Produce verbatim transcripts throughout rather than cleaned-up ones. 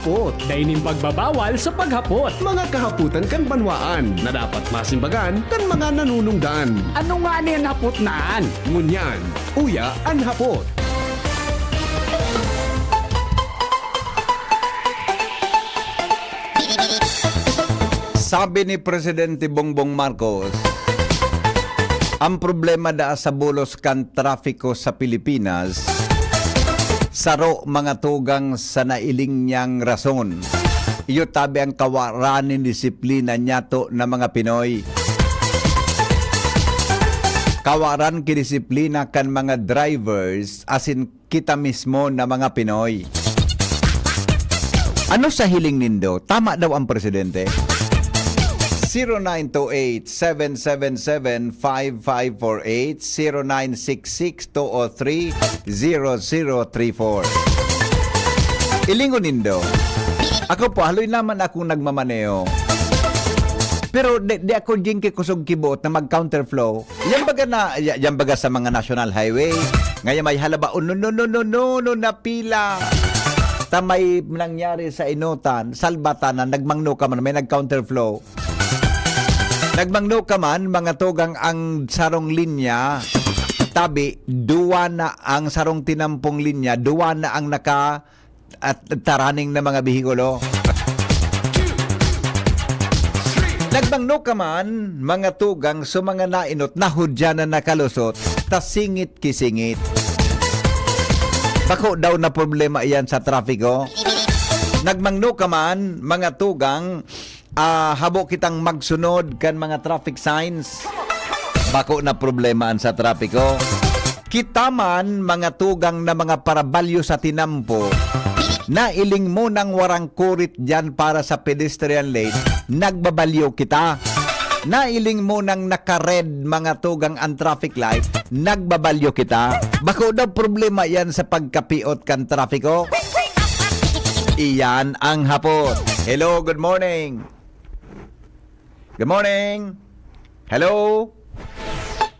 Hapot. Dai nin pagbabawal sa paghapot. Mga kahapotan kan banwaan na dapat masimbagan kan mga nanunungdan. Ano ngani an hapot na an? Ngunyan, uya an hapot. Sabi ni Presidente Bongbong Marcos, ang problema daa sa bulos kan trapiko sa Pilipinas, saro mga tugang sa nailing niyang rason. Iyo tabi ang kawaran nin disiplina niyato na mga Pinoy. Kawaran ki disiplina kan mga drivers asin kita mismo na mga Pinoy. Ano sa hiling nindo? Tama daw ang presidente? Zero nine two eight, seven seven seven, five five four eight, zero nine six six, two oh three, zero zero three four. Ilingon nindo. Ako po, haloy naman akong nagmamaneho. Pero di, di ako din kikusog kibuot na mag-counterflow. Yan baga na, ya- yan baga sa mga national highway. Ngayon may halaba, oh, no, no, no, no, no, no, na pila. Ta may nangyari sa Inutan, Salbatanan, nagmangno ka man, may nag-counterflow. Nagmangno ka man, mga tugang ang sarong linya, tabi, duwa na ang sarong tinampong linya, duwa na ang naka at taraning na mga behikulo. Nagmangno ka man, mga tugang sa mga nainot na hudya na nakalusot, ta singit ki singit. Bako daw na problema iyan sa trapiko. Nagmangno ka man, mga tugang, ah, habo kitang magsunod kan mga traffic signs. Bako na problema an sa trapiko. Kita man, mga tugang na mga parabalyo sa tinampo, nailing mo nang warang kurit diyan para sa pedestrian lane, nagbabalyo kita. Nailing mo nang naka-red, mga tugang, ang traffic light, nagbabalyo kita. Bako daw problema yan sa pagkapiot kan trapiko. Iyan ang hapot. Hello, good morning. Good morning. Hello?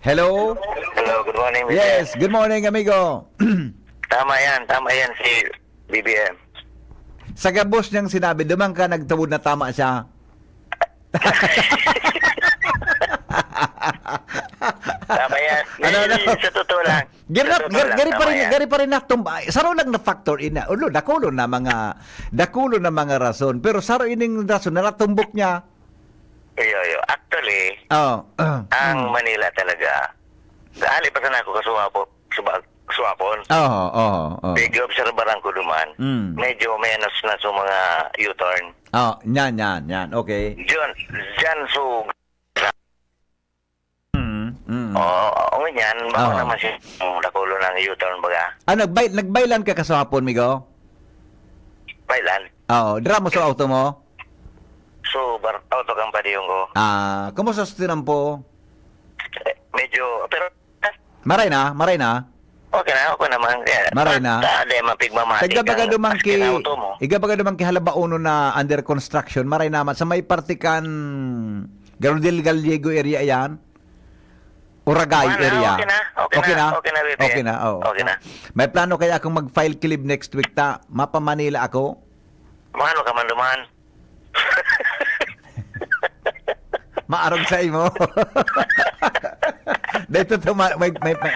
Hello? Hello, good morning, B B M. Yes, good morning, amigo. Tama yan, tama yan si B B M. Sa gabos niyang sinabi, duman ka nagtubod na tama siya. Tama yan. Ano, ano? Eh, sa totoo lang. Gari, sa totoo gari, lang, gari pa tama rin, yan. gari pa rin natumba. Saro lang na factor ina. Ulo, dakulo na mga, dakulo na mga rason. Pero saro ining rason na natumbok niya. Iyo, iyo. Actually, Oh. ang Manila talaga, gaali pa sana ako kasuwapo, suba, suwapon. Oh, oh, oh. Pag-obserbaran ko duman, Mm. medyo menos na sa mga U-turn. Oh, yan, yan, yan. Okay. Diyan, diyan so, Mm, mm. Oo, oo, ngunyan, baka Oo. naman siya, oh, dakulo ng U-turn baga. Ah, nagbay, nagbaylan ka kasuhapon, migo? Baylan. Oo, dira mo sa auto mo? So, bar, auto kang padiyong ko. Ah, kumusta sa tinampo? Eh, medyo, pero, Maray na, maray na. Okay na, okay naman. Kaya, Maray na. Basta, di man pigmamati Igbabaga kang dumang ki, auto mo. Igbabaga dumang ki Halabauno na under construction, maray naman sa may parte kan Gabriel Gallego area yan. Uragay Wala, area. Okay na, okay, na, okay na, B B M. Okay na, oh. Okay na. May plano kaya akong mag-file ki leave next week ta. Mapa Manila ako. Mano ka man duman? Maarog sa imo. Dito to, ma- may, may, may,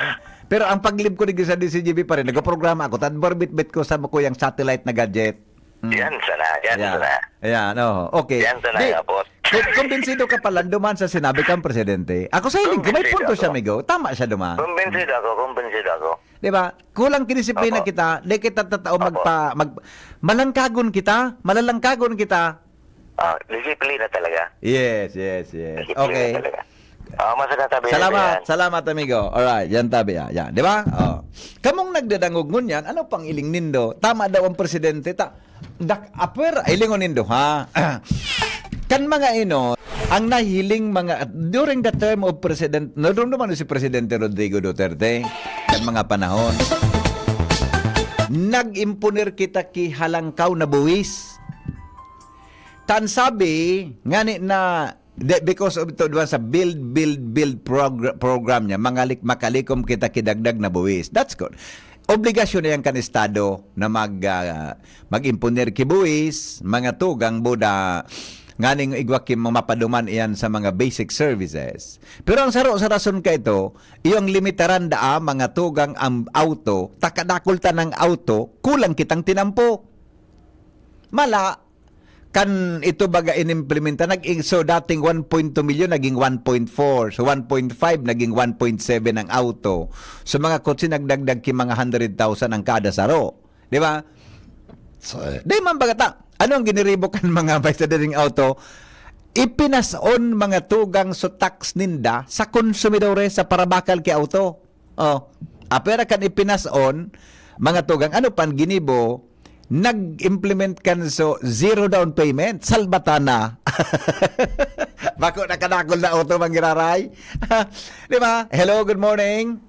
pero ang pag-leave ko ni sa D C G B pa rin, nagprograma ako, tadbor bitbit ko sa kuyang satellite na gadget. Mm. Yan sana, yan Ayan. sana. Ayan, oh. Okay. Yan sana, Di, abot. ku- kumbinsido ka pala, duman sa sinabi kang presidente. Ako sa hiling ko, may Kumbinsido punto siya, ako. Migo. Tama siya, duman. Kumbinsido ako, kumbinsido ako. Di ba? Kulang kidisiplina Opo. kita, di kita tatao Opo. magpa, mag, malangkagon kita, malalangkagon kita. Ah, disiplina talaga. Yes, yes, yes. Disiplina Okay. talaga. Ah, masagad tabi Salamat, yan. salamat, amigo. Alright, yan tabi, ah. Yan, di ba? Oh. Kamong nagdadangog ngunyan, ano pang iling nindo? Tama daw ang presidente, ta dak apwer, ay lingon nindo, ha? Kan mga ino, ang nahiling mga, during the term of President, nadumduman si Presidente Rodrigo Duterte, kan mga panahon, nag-imponer kita ki halangkaw na buwis. Tan sabi, ngani na, de, because of ito, diba, sa build, build, build progr- program niya, mangalik, makalikom kita kidagdag na buwis. That's good. obligasyon na yan kan Estado na mag, ah, mag-imponer ki buwis, mga tugang, buda, nganing igwa ki mapaduman iyan sa mga basic services. Pero ang saro sa rason ka ito, iyong limitaran daa, mga tugang, ang auto, takadakul ta ng auto, kulang kitang tinampo. Mala, kan ito baga inimplementa, nag-, so dating one point two milyon, naging one point four. So one point five, naging one point seven ang auto. So mga kotse, nagdagdag ki mga hundred thousand ang kada saro. Di ba? So, di man baga ta, ano ang giniribo kan mga may sadiring auto? Ipinas-on mga tugang so tax ninda sa konsumidores sa parabakal ki auto. Oh, apera kan ipinas-on, mga tugang, ano pan ginibo, nag-implement kan so zero down payment, salbatana. Bako nakadakol na auto, manggiraray. Di ba? Hello, good morning.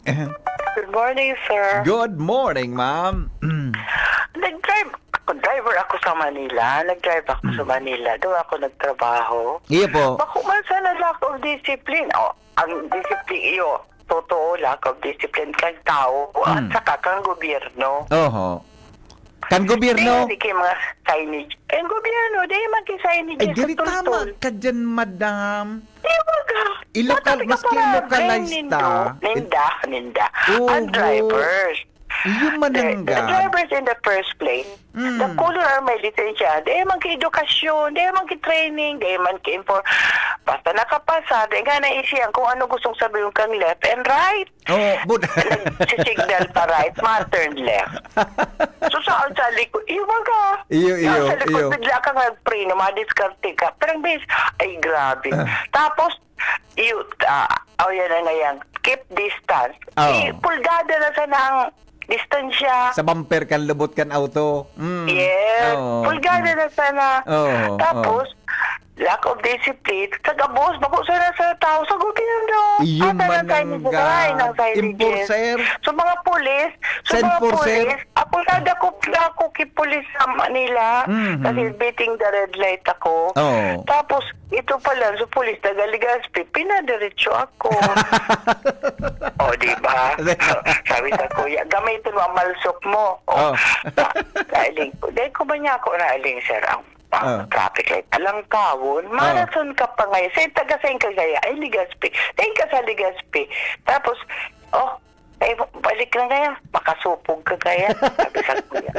Good morning, sir. Good morning, ma'am. Nag-drive ako, driver ako sa Manila. Nag-drive ako sa Manila. Doon ako nagtrabaho. Iyo po. Bako man sana lack of discipline. Oh, ang discipline iyo, totoo, lack of discipline kan tao at Mm. saka kan gobyerno. Oho. Kan gobyerno. Hindi, hindi kayo mga signage. Ang gobyerno, di man kayo signage Ay, sa diri tama tultol. ka dyan, madam. Di ba ka? Ilokal-, Dapat maski ikaparang ilocalize ninda, ta. ninda, ninda. Oho. Ang drivers. Iyo man The, ang the ga- drivers in the first place, Mm. the color are may lisensya. Di man ki edukasyon, di man ki training, di man ki info. Basta nakapasa, di nga naisiyan kung ano gustong sabihin kang left and right. Oh, but Nagsisignal pa right, ma-turn left. So saan sa likod? Iyo ba ka? Iyo, iyo, Saan sa likod, iyo. Bigla kang nagpreno, madiskarte ka. Pero ang bis, ay grabe. Ah. Tapos, iyo, ah, oh, yan na nga yan. Keep distance. Oh. Eh, pulgada na sana ang distansya. Sa bumper kan lubot kan auto. Mm. Yes. Oo. Pulgada Mm. na sana. Oo, Tapos, lack of discipline. Taga-boss, bako sana sa tao sa gobyerno. Iyon Ata man ng signage ang na, ay, ga- ng signages. enforcer. So, mga pulis, so, Sa mga enforcer. pulis, ako kada ko, ako ki pulis sa Manila. Mhm. Kasi beating the red light ako. Oo. Tapos, ito pala, so pulis, taga Legazpi, pinadiretso ako. O, di ba? Sabi sa kuya, gamitin mo ang malsok mo. O, Oh. na, nailing ko. Dahil ko ba niya ako nailing, sir? Ang ang Ah. traffic light. Alang kawon, Ah. marason ka pa ngayon. Sa taga saan ka gaya? Ay, Legazpi. Saan ka sa Legazpi? Tapos, oh, ay, balik na kaya. Makasupog ka kaya. Sabi sa kuya.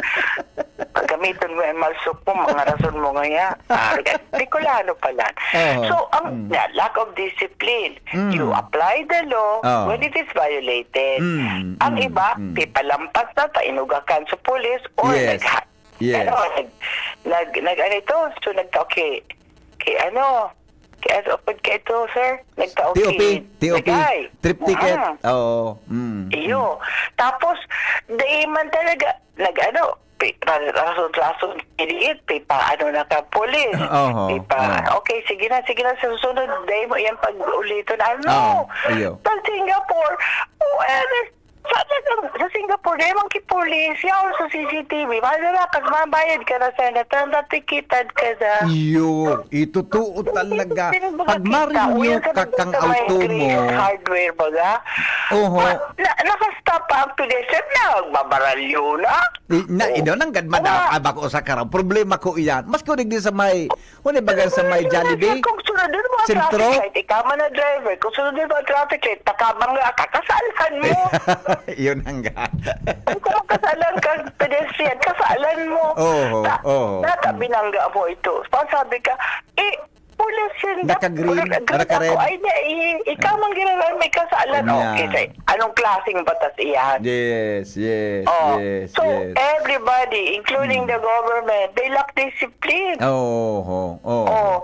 Pag gamiton mo yung malsok mo, mga rason mo ngaya. Ah, Bicolano pala. Oo. So, ang Mm. na, lack of discipline. Mm. You apply the law Oo. when it is violated. Mm, Ang mm, iba, mm. pipalampas na, painugakan sa pulis, or Yes. nagha- Yes. Ano, nag, nag, nag, ano ito? So, nagtao kay, kay ano? Kay ano, kay ito, sir? Nagtao T O P, kay T O P, Nagay. trip ticket. Ah. Oo. Mm. Iyo. Tapos, di man talaga, nag ano, pi-, ra-, rason-rason, piniit, pi-, pa, ano na ka, polis. Oho, Pi-, pa, oho. Okay, sige na, sige na, sa susunod, dahil mo yan pag-uliton. Ano? Ah, iyo. Sa Singapore, oh, eh, sa, sa, sa Singapore, dahil mong kipulis, yaon sa C C T V, madarakas, mabayad ka na sa na, tanda, tikitan ka na. Iyo, ito totoo talaga. Hindi mo Pag makita, ma-renew uyan ka ka na kang sa may auto Grace mo. Hardware baga. Oho. Ma-, na, nakastop pa ang pedestrian, nagbabaralyo na. I-, na, Oo. ino nang gad Wala. madakaba ko sa karang. Problema ko iyan. Mas ko digdi sa may, ano baga sa may Yun, Jollibee? Kung sunod din mga Sentro? traffic light, ikaw man na driver, kung sunod din mga traffic light, takabang nga ka, kasalanan mo. Yun ang ga. Kung kasalan ka, pedestrian, kasalan mo. Oo, Ta- oo. Nata, binangga mo ito. Pasabi ka, eh, pulis yun. Naka-green, Naka-green naka-red. ako. Ay, di, eh, ikaw man ginawa, may kasalan. Yan. Okay, say, anong klaseng batas iyan? Yes, yes, Oh, yes, so yes. everybody, including Mm. the government, they lack discipline. Oo, oo. Oh,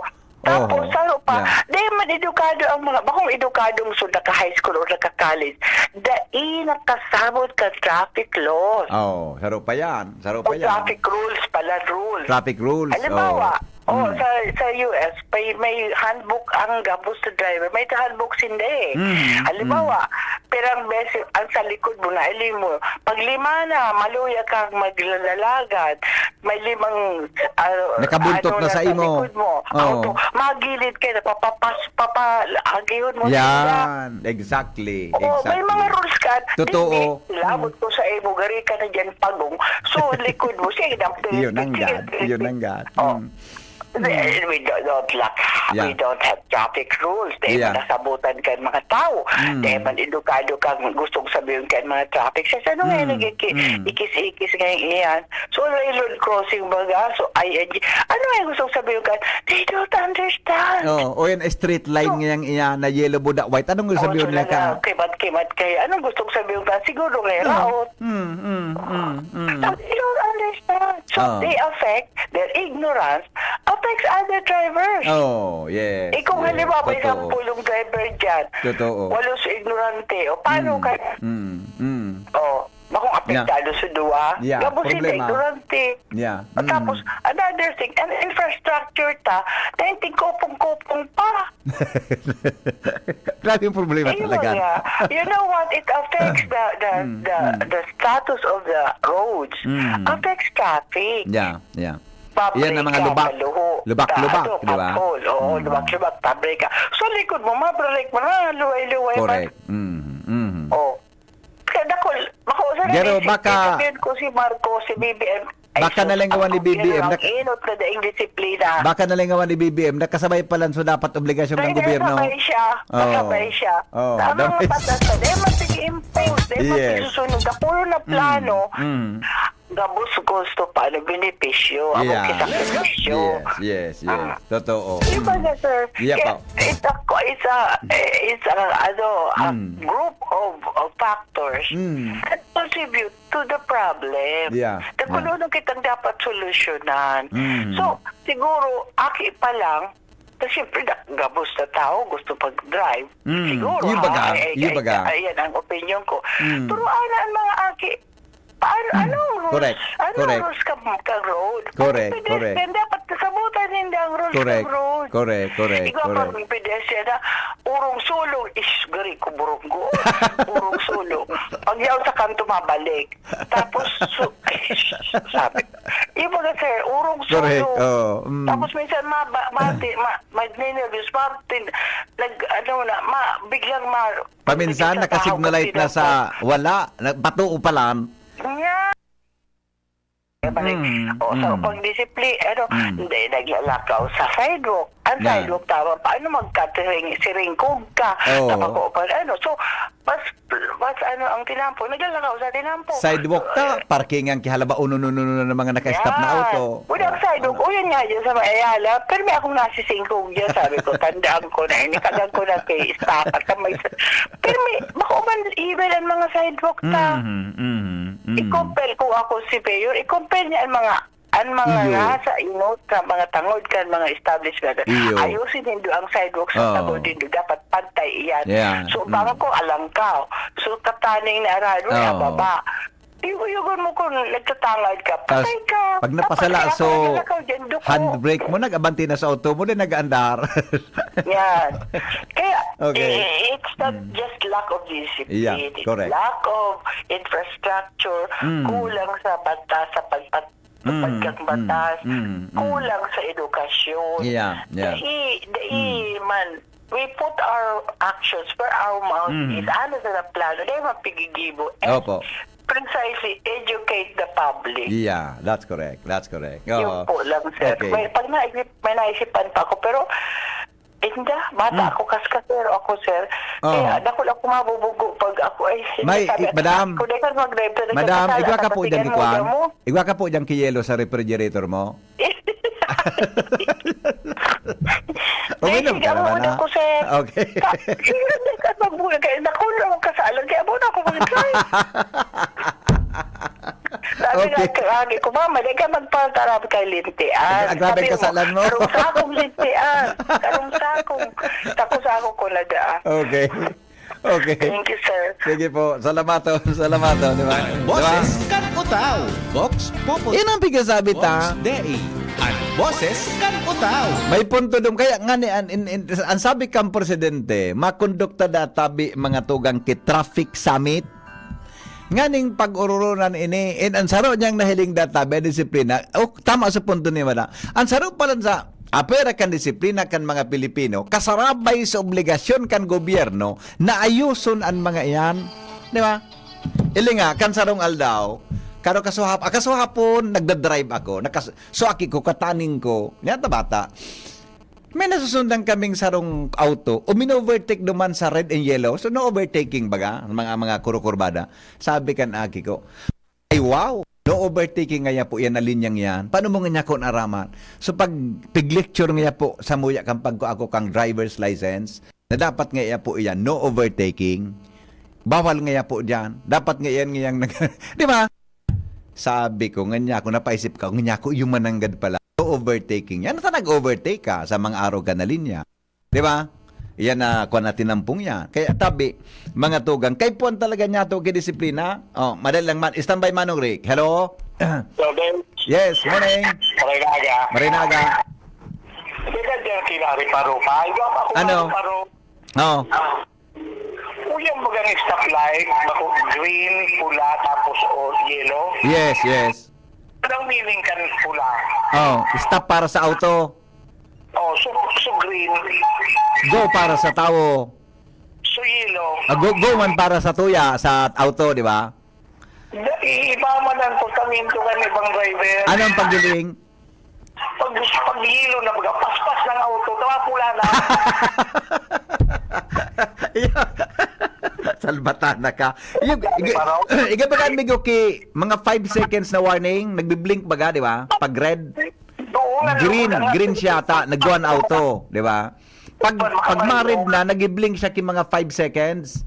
tapos Oo. saro pa, Yeah. Di man edukado ang mga, bakong edukadong so naka-high school o naka-college, dai nakasabot ka traffic laws. Oh, saro pa yan. Saro O pa yan. traffic rules pala, rules. Traffic rules. Halimbawa, Oh. oh, Mm. sa, sa U S, may, may handbook ang gabos sa driver, may handbook sindi. Mm, Halimbawa, pirang beses ang sa likod mo, naili mo. Pag lima na, maluya kang maglalalagan. May limang, ah, Nakabuntot ano na na sa sa imo. likod mo. Oo. Auto, magilid ka na, papapas-, papa-, agihon mo sila. Yan, exactly, Oo, may exactly. mga rules ka. Totoo. Hindi, labot ko sa imo, gari ka na dyan, pagong. So, likod mo, sige, dam-, Yun ang sige, gad, sige, yun sige. ang gad. Oh. Mm. Then, we don't, don't la-, we Yeah. don't have traffic rules. Dahil Yeah. nasabutan kan mga tao. Mm. Dahil man edukado kang gustong sabihin kan mga traffic. Sa ano nga Mm. nagiki-, Mm. ikis-ikis nga iyan? So, railroad crossing baga? So, I N G. Ano nga gustong sabihin ka? They don't understand. Oh, o yan, straight line So, nga yang iyan na yellow buda white. Anong gusto oh, sabihin so, nila ka? Kimat-kimat kayo. Anong gustong sabihin ka? Siguro nga, Oh. raot. Mm, mm, mm, mm. They don't understand. So, Oh. they affect, their ignorance affects other drivers. Oh, yes, Eh, kung yes. halimbawa, may Totoo. sampulong driver dyan, Totoo. walos ignorante, o paano Mm, ka-, mm, mm. oh, bakong Yeah. apektado sa duwa, Yeah, gabos sila problema. ignorante. Yeah. At Mm. tapos, another thing, an infrastructure ta, dating kopong-kopong pa. Grabe yung problema Eh, talaga. wala. You know what? It affects the, the, Mm, the, mm. the status of the roads. Mm. Affects traffic. Yeah, yeah. Pabrika, Yan ang mga lubak. maluho. Lubak-lubak, Ta-, ano, di ba? pothole. Oo, Mm. lubak-lubak, pabrika. Sa likod mo, mabralik mo na, luway-luway man. Correct. Mm, mm. Oh. Kaya dakul, ako, sa Pero nabisip, baka sabihin ko si Marcos, si B B M, ay, Baka sus, nalingawan ang ni gobyerno B B M, ang nak-, inot na daing disiplina. Baka nalingawan ni B B M, nakasabay pa lang, so dapat obligasyon ng Ay, gobyerno. nakasabay siya. Oo. Nakasabay siya. Oo, Tama nga, damay. patas na. Dahil man sige impose, dahil man Yes. sige susunod. Ako yung na Mm, plano, mm. gabos gusto pa, ano, benepisyo. Ako Yeah. kisakripisyo. Yes, yes, yes. Ah. Totoo. Di ba nga, sir? Yeah, Kaya pa. it's a, it's a, eh, it's a, ano, a Mm. group of, of factors Mm. that contribute to the problem. Yeah, Na kung yeah. ano kitang dapat solusyonan. Mm. So, siguro, aki pa lang, na siyempre, da-, gabos na tao gusto pag-drive. Mm. Siguro, Yung baga, ha? Ay, ay, yung ay, baga. ay, yan ang opinion ko. Mm. Turuan na ang mga aki, paano, Mm. anong rules? Correct, Anong correct. rules ka, ka road? Correct, Ang pedestrian, correct. dapat kasabutan ninda ang rules Correct, ka road. correct, correct, Ikaw, correct. pag pedestrian na, urong sulong, is, gari ko burunggo. Urong sulong. Pag yaon sa kanto, mabalik. Tapos, su-, sabi, yung mga sir, urong Correct, sulo. oo, mm. Tapos minsan, ma-, ba-, mati-, ma-, magninervyos, ma-, tin-, nag-, ano na, ma-, biglang ma-, Paminsan, biglang sa nakasignalite tao, na sa wala, na, patuo pa lang. Yeah. Balik. Mm, O, so, mm. pag disipli-, ano, Mm. hindi, naglalakaw sa sidewalk. Ang Yeah. sidewalk, tama pa. Ano, magkatiring-, siringkog ka. Oo. Tama ko pa, ano. So, mas, mas, ano, ang tinampo, naglalakaw sa tinampo. Sidewalk ta, So, parking ang kihalaba, uno, no, no, no, no, ng mga naka-stop na Yan. auto. Wala ang Ah, sidewalk. ano. O, yun nga, yun sa may Ayala. Pero may akong nasisingkog dyan. Sabi ko, tandaan ko na, initagan ko na kay stop at may, pero may, bako man, even ang mga sidewalk ta. Mhm, mhm, mhm. I-compel ko ako si Mayor, i-compel niya ang mga, ang mga Iyo. nga sa inot, sa mga tangod kan mga establishment. Iyo. Ayusin nindo ang sidewalk sa Oo. tangod nindo. Dapat pantay iyan. Yeah. So, Mm. bangko, alangkaw. So, kataning na arado, Oo. ababa. Iyugoyugon mo kung nagtatangad ka. Tas, Patay ka. pag napasala, Dapat kaya so, ako naglalakaw dyan, duko. handbrake mo, nag-abante na sa auto mo, di nag-aandar. Yan. Kaya, Okay. eh, it's not Mm. just lack of discipline. Yeah, It's correct. lack of infrastructure, Mm. kulang sa banta, sa pagpat-, sa Mm, pagkakbatas, mm, mm, mm. kulang sa edukasyon. Yeah, yeah. Dai, dai Mm. man, we put our actions where our mouth Mm. is. Ano sa plano? Dai man pigigibo. And Opo. precisely, educate the public. Yeah, that's correct. That's correct. Yun Oo. po lang, sir. Okay. May, pag naisip, may naisipan pa ako, pero, hindi, bata Hmm. ako, kaskasero ako, sir. Oo. Kaya, dakul ako mabubugo pag ako ay, May, sabi, i-, madam, ako, dahil mag-drive ka, madam, nagkakasala igwa ka ka, po dyan, patingin mo, Kwan. damo. Igwa ka po dyan, kiyelo sa refrigerator mo. Uminom Dahil ka naman, siguro ha? ko, sir. Okay. Ka-, siguro, nagkakabula kayo. Naku, naman kasalan. Kaya muna ako mag-drive. Sabi Okay. nga, lagi ko, "Mama, di ka magpatarap kay Lintian." Ang grabe Sabi ang mo, kasalan mo. "Karong sakong Lintian. Karong sakong, sako-sako ko na daan." Okay. Okay. Thank you, sir. Sige po. Salamaton. Salamaton, di ba? Di ba? Boses kan Utao, Vox Populi. Yan ang pigasabi ta. Vox Dei, an Boses kan Utao. May punto dun. Kaya nga ni, an, in, in, ang sabi kang presidente, makondukta da tabi mga tugang ki traffic summit. Nganing pag-ororonan ini, in, ang saro niyang nahiling da tabi, disiplina. O, tama sa punto ni Mada. Ang saro pala sa apera kan disiplina kan mga Pilipino, kasarabay sa obligasyon kan gobyerno na ayuson an mga iyan. Di ba? Ili nga, kan sarong aldaw, karo kasuhap, ah, kasuhapon, nagdadrive ako. Nakas-, so, aki ko, kataning ko, niya ta bata. May nasusundan kaming sarong auto, uminovertake duman sa red and yellow. So, no overtaking baga, mga, mga kurukurbada. Sabi kan aki ko, "Ay, wow! No overtaking ngaya po yan na linyang yan. Paano mo ngaya ko naaraman?" So, pag pig-lecture ngaya po, sa muya kang pagko ako kang driver's license, na dapat ngaya po iyan, no overtaking. Bawal ngaya po diyan. Dapat ngayon, ngayang nag-, di ba? Sabi ko, nganya ako, napaisip ka, nganya ako, yung mananggad pala. No overtaking. Yan, sa nag-overtake ka sa mga araw ka na linya. Di ba? Yan na, kuha na tinampong yan. Kaya tabi, mga tugang, kay puwan talaga niya to, kidisiplina. Oh, madali lang man. Standby, Manong Rick. Hello? Hello, Ben. Yes, morning. Maray na aga. Maray na aga. Hindi ka dyan kinariparo pa. Ikaw pa kung Ano? Nariparo. Oh. Uyang bagang stoplight, bako green, pula, tapos o yellow. Yes, yes. Anong meaning kan pula? Oh, stop para sa auto. Oh, so, so green. Go para sa tawo. So yellow. Ah, go, go man para sa tuya, sa auto, di ba? Da-, i-, iba man ang pagkaminto kan ibang driver. Anong paggiling? Pag, pag yellow na, baga, paspas ng auto, tawa pula na. Salbatana ka. Yung, iga, Parang iga ba kan migo ki, mga five seconds na warning, nagbi-blink baga, di ba? Pag red, Oo, green, nalulunod na green nga. Siya ta, nagkuhan auto, di ba? Pag, pag ma-red na, nag-blink siya ki mga five seconds.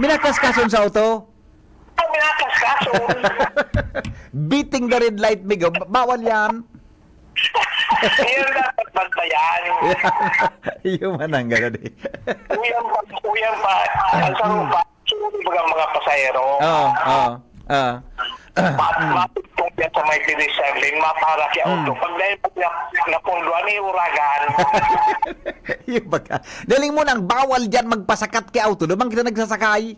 Minakaskason sa auto. Ang minakaskason. Beating the red light, migo. Ba-, bawal yan. Yan dapat bantayan. Yung manang gano'n eh. Uyang pa, uyang pa. Ang sarong pa, sumuli baga mga pasahero. Oo, oo, oo. Mat-, matugtog yan sa may finish line, mapaharap yung auto. Mm. Pag dahil pag na-, napunduan, may uragan. Yung baga. Daling mo nang bawal dyan magpasakat kay auto, doon man kita nagsasakay.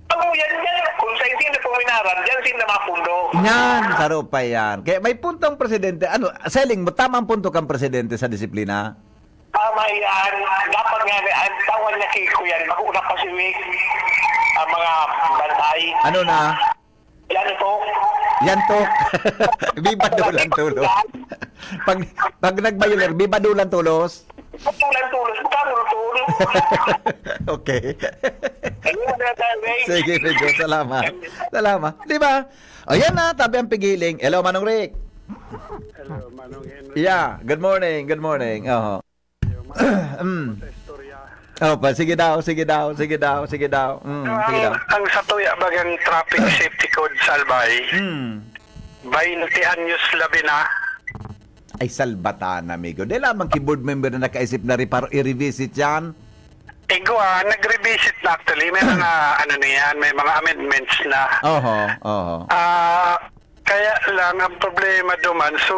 Ano yan, yan? Kung sa hindi na puminaran, dyan sila mapundo. Yan, saro pa yan. Kaya may punto ang presidente. Ano, Selling mo, tama ang punto kang presidente sa disiplina. Tama yan. Dapat nga, ang tawag niya kay Kuya, mag-una pa si Wick, ang mga bantay. Ano na? Yan ito. Yan to. Biba dolan tulos. Pag, pag nag-violer, biba dolan tulos. Biba dolan tulos. Bukang tulos. Okay. Ayun, mga tawag. Sige, medyo. Salamat. Salamat. Di ba? O, yan na. Tabi ang pigiling. Hello, Manong Rick. Hello, Manong Henry. Yeah. Good morning. Good morning. Oho. Yung mga Mm. sa istorya. Oh, pa, sige daw, sige daw, sige daw, sige daw. Mm, Pero sige ang, daw. Ang sa tuya bagang traffic safety code sa Albay, Mm. twenty anyos labi na. Ay, salbatan, amigo. Di lamang ki board member na nakaisip na riparo, i-revisit yan. Igo, ah, nag-revisit na actually. May mga, ano na yan, may mga amendments na. Oho, oho. Ah, kaya lang, ang problema duman, so,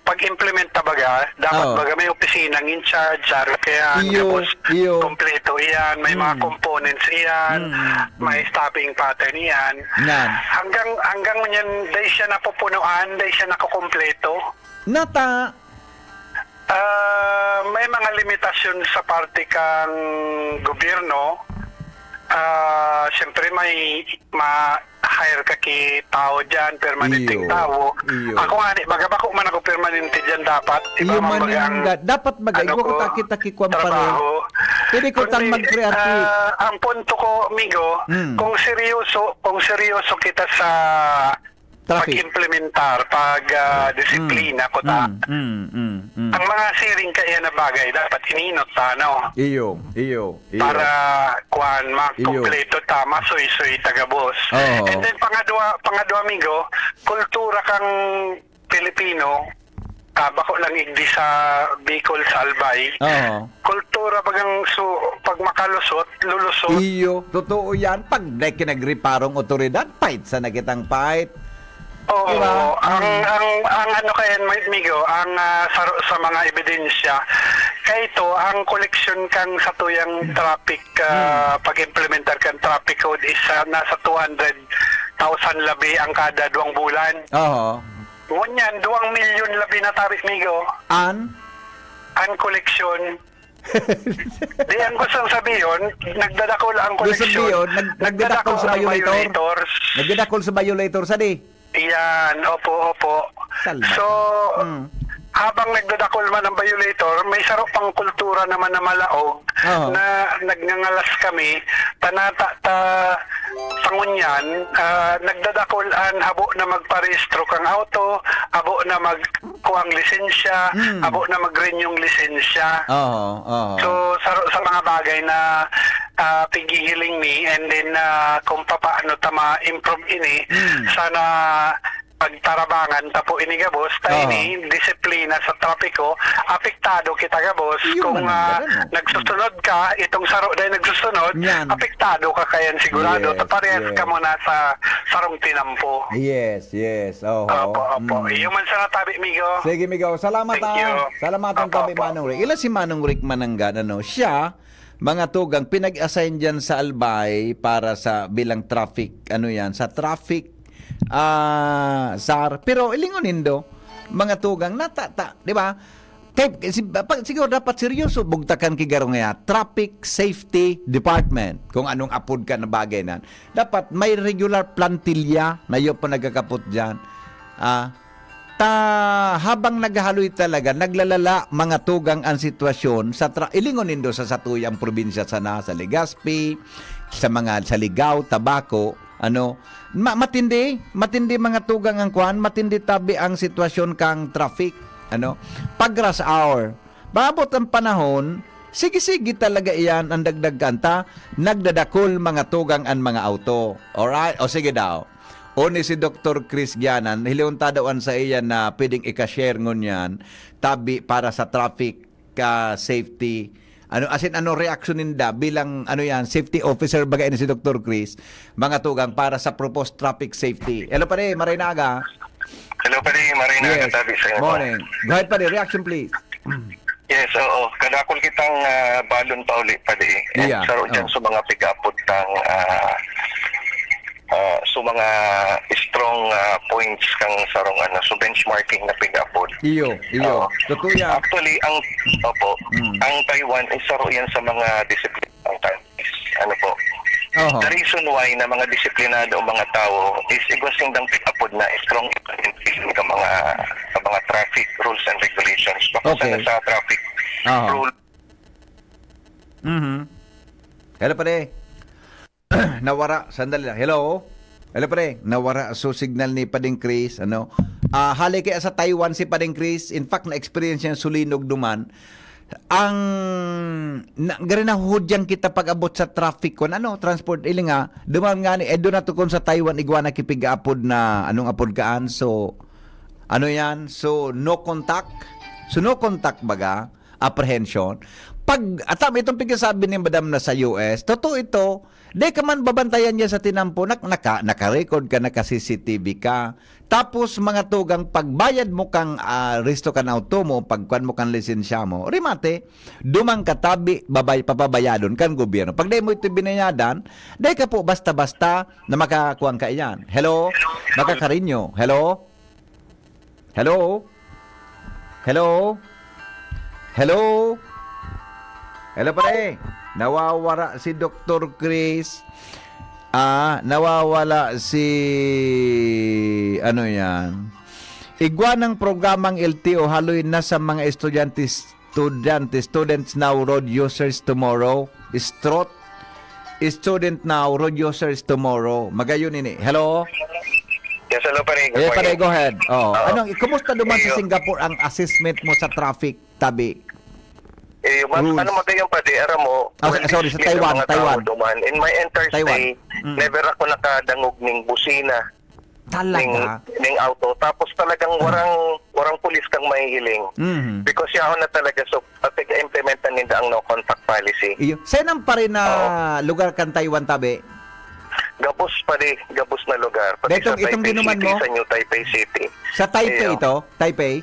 pag-implement na baga, dapat Oo. baga may opisinang in charge, R K yan, Iyo, tapos iyo. kompleto iyan, may mga Mm. components iyan, Mm, mm, mm. may stopping pattern iyan. Yan. Hanggang, hanggang ngunyan, dahil siya napupunuan, dahil siya nakukumpleto. Nata. Ah, may mga limitasyon sa parte kang gobyerno. Ah, siyempre, may ma-hire ka ki tao diyan, permanenteng Iyo, tawo. iyo. Ako nga, ni, baga bako man ako permanente diyan dapat. Iba Iyo man man baga ang, nga, dapat baga, ano igo ko ko, takit-takit kwan pa rin. trabaho. Pwede ko Kundi, tang mag-create. ah, ang punto ko, amigo, Mm. kung seryoso, kung seryoso kita sa Traffic. pag-implementar, pag, ah, disiplina, Mm. kuta. Mm, mm, mm. Ang mga siring kaya na bagay, dapat ininot ta, no? Iyo, iyo, iyo. Para, kuwan, Iyo. makumpleto ta, masoy-soy ta gabos. Oo. And then, pangadwa, pangadwa, amigo, kultura kang Pilipino, ah, bako lang igdi sa Bicol, sa Albay. Oo. Kultura bagang su-, pag makalusot, lulusot. Iyo, totoo yan. Pag dai kinagriparong otoridad, fight sa nakitang fight. Oo, di ba? Ang, ang, ang ano kayan, mi-, Migo, ang, ah, sa, sa mga ebidensya, kaito, ang koleksyon kan satuyang traffic, ah, pag-implementar kan traffic code is, ah, nasa two hundred thousand labi ang kada duwang bulan. Oo. Ngunyan, duwang milyon labi na tabi, Migo. An? An koleksyon. Di, ang gustong sabihin, nagdadakol ang koleksyon. Gustong sabihin, nag-, nagdadakol sa ang violator. Violators. Nagdadakol sa violator, sa di? Iyan, opo, opo. Salma. So, habang nagdadakol man ang violator, may saro pang kultura naman na malaog Oo. na nagngangalas kami, tanata ta sa ngunyan, ah, nagdadakol an habo na magparehistro kang auto, habo na magkuang lisensya, Mm. habo na mag-renew ang lisensya. Oo, oo. So, sa, sa mga bagay na, ah, pighihiling mi, and then, ah, kung papaano ta ma-improve ini, Mm. sana pagtarabangan ta po ini gabos, ta Oo. ini, disiplina sa trapiko, apektado kita gabos. Iyo Kung, man, ah, ganun, no? nagsusunod ka, itong saro dahil nagsusunod, Yan. apektado ka kayan sigurado. Yes, Ta parehas yes. ka mo na sa sarong tinampo. Yes, yes. Oho. Opo, opo. Mm. Iyo man sana tabi, Migo. Sige, Migo. Salamat, Thank ah. you. Salamat ang Opo, tabi, opo. Manong Rick. Ila si Manong Rick Mananggan, ano? Siya, mga tugang, pinag-assign dyan sa Albay para sa bilang traffic, ano yan, sa traffic, ah, sar. Pero ilingon nindo, mga tugang, natata, di ba? Kay, si, pa, siguro dapat seryoso, bugtakan ki garo ngaya, Traffic Safety Department, kung anong apod ka na bagay na. Dapat may regular plantilla na iyo pa nagkakapot dyan. Ah, ta, habang naghahaloy talaga, naglalala mga tugang ang sitwasyon sa tra-, ilingon nindo sa satuyang probinsya sana, sa Legazpi, sa mga, sa Ligao, Tabaco, ano, ma-, matindi, matindi mga tugang ang kwan, matindi tabi ang sitwasyon kang traffic, ano, pag rush hour. Maabot ang panahon, sige-sige talaga iyan ang dagdag kanta, nagdadakol mga tugang an mga auto. Alright? O sige daw. O ni si Doktor Chris Gianan, hilingon ta daw an saiya na pwedeng ika-share ngunyan, tabi para sa traffic ka safety. Ano, as in, ano reaksyon ninda bilang, ano yan, safety officer baga ini si Doktor Chris, mga tugang para sa proposed traffic safety. Hello, pare, maray na aga. Hello, pare, maray na Yes. aga, tabi sa inyo. Morning. Go ahead, pare, reaction, please. Yes, oo. Kadakol kitang, ah, balon pa uli, pare. And Yeah, saro dyan oo. sa mga pig-apod tang, ah, ah, so mga strong, ah, points kang sarong, ano, so benchmarking na pig-apod. Iyo, iyo. Oo. Totoo yan. Actually, ang, opo, Mm. ang Taiwan is saro yan sa mga disiplina ng Taiwanese. Ano po? Oho. The reason why na mga disiplinado ang mga tao is igwa sindang pig-apod na strong implementation ka mga, ka mga traffic rules and regulations. Bako Okay. sana sa traffic Oho. rule. Mhm. Hello, pare. Nawara, sandali lang. Hello? Hello, pre. Nawara so signal ni Pading Chris, ano? Ah, hali kaya sa Taiwan si Pading Chris. In fact, na-experience niya sulinog duman. Ang, na, gari nahuhudyang kita pag-abot sa traffic kon ano, transport, ili nga, duman nga ni, eh, doon nato kon sa Taiwan, igwa na kipig-apod na, anong apod kaan? So, ano yan? So, no contact? So, no contact baga? Apprehension. Pag, atam, itong pagkasabi ni Madam na sa U S, totoo ito, di ka man babantayan niya sa tinampo, nak-, naka-, naka-record ka, naka-C C T V ka. Tapos, mga tugang, pagbayad mo kang, ah, resto kan auto mo, pagkuan mo kang lisensya mo, remate, dumang katabi, babay, papabayadon kan gobyerno. Pag di mo ito binayadan, di ka po basta-basta na makakuan ka iyan. Hello? Makakarinyo. Hello? Hello? Hello? Hello, pare. Nawawara si Doktor Chris. Ah, nawawala si, ano yan? Igwa ng programang L T O haloy na sa mga estudyante, estudyante, students now, road users tomorrow. Strot. Student now, road users tomorrow. Magayon ini. Hello? Yes, hello, pare. Good Eh, pare, morning. go ahead. Oh, Oo. Anong, kumusta duman sa Iyo. Singapore ang assessment mo sa traffic, tabi? Eh, yung mas, Rules. ano, magayon pa, di, aram mo, Ah, well, sorry, sa discipline Taiwan, ng mga tao Taiwan. duman. In my entire Taiwan. stay, Mm. never ako nakadangog ning busina, Talaga? ning, ning auto. Tapos talagang warang, warang pulis kang mahihiling. Mhm. Because yaon na talaga, so, pag-implementan ninda ang no contact policy. Iyo. Saan ang pare na Oo. lugar kan Taiwan, tabi? Gabos pa di, gabos na lugar. Pati Detong sa itong Taipei ginuman City, mo? Sa New Taipei City. Sa Taipei Iyo. Ito? Taipei?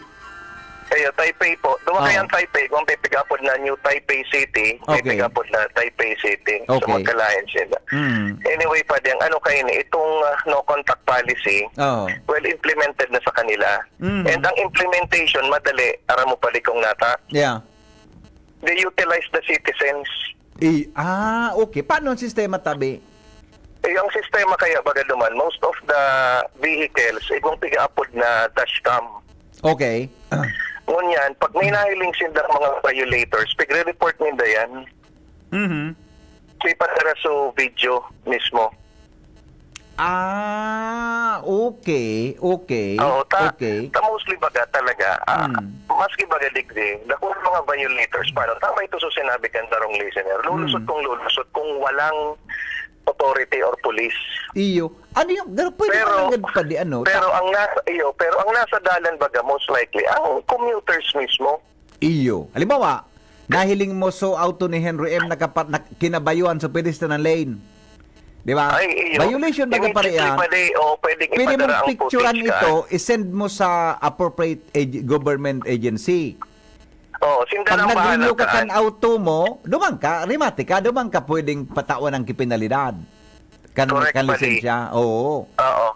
Iyo, Taipei po. Duman Oo. kaya ang Taipei, kung pipiga-apod na New Taipei City, Okay. pipiga-apod na Taipei City. So, Okay. magkalain sila. Mm. Anyway, pwede ang ano kayo ni, itong ah, no contact policy, Oo. well implemented na sa kanila. Mm. And ang implementation, madali, aram mo pa di kung nata, Yeah. they utilize the citizens. Eh, ah, okay. Paano ang sistema, tabi? Eh, ang sistema kaya, baga duman, most of the vehicles, igwang piga-apod na dashcam. Okay. Ngunyan, pag may nahiling sindang mga violators, pigre-report ninda yan. Mhm. May padara sa video mismo. Ah, okay, okay, Oo, ta, okay. ta mostly baga talaga, ah, Hmm. maski baga digdi, dakul mga violators pa, no? Tama ito sa sinabi kan sarong listener. Lulusot Hmm. kung lulusot kung walang authority or police. Iyo. Ano yung, pero pwede Pero, man lang pa di ano, pero ta- ang nasa, iyo, pero ang nasa dalan baga, most likely, ang commuters mismo. Iyo. Halimbawa, nahiling mo so auto ni Henry M nakapat-, nak-, kinabayuan sa pedestrian lane. Di ba? Ay, iyo. Violation baga pa Immediately riyan. pa di, o pwedeng Pwede ipadara mong ang picturean footage ka. ito, i-send mo sa appropriate ag-, government agency. Oo, sinda Pag nang bahala nag-renew ka saan. kan auto mo, duman ka, remate ka, duman ka pwedeng patawan ng kipinalidad. Kan, Correct, kan padi. lisensya, oo. Oo.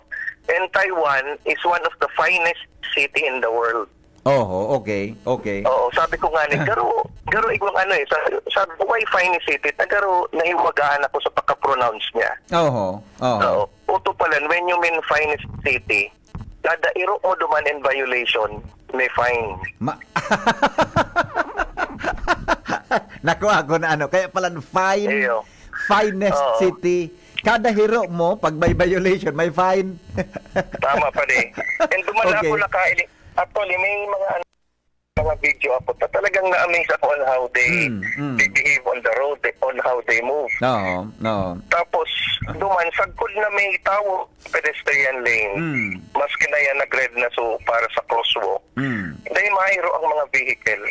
And Taiwan is one of the finest city in the world. Oho, okay, okay. Oo, sabi ko nga ni, garo, garo igwang ano eh, sabi, sabi ko, why finest city? Nagaro, nahiwagaan ako sa pagka-pronounce niya. Oho, oho. Oo. Uto pala, when you mean finest city, kada iro mo duman in violation, may fine. Ma-, Nakuha ko na ano, kaya pala fine, Iyo. finest Oo. city. Kada hiro mo, pag may violation, may fine. Tama pa di. And duman Okay. ako nakaili-, actually, may mga ano, mga video ako ta talagang na-amaze ako on how they, Mm, mm. they behave on the road, on how they move. Oo, oo. Tapos, duman, sagkod na may tawo, pedestrian lane, Mm. maski na yan nag-red na so para sa crosswalk, Mm. dahil mayro ang mga vehicle.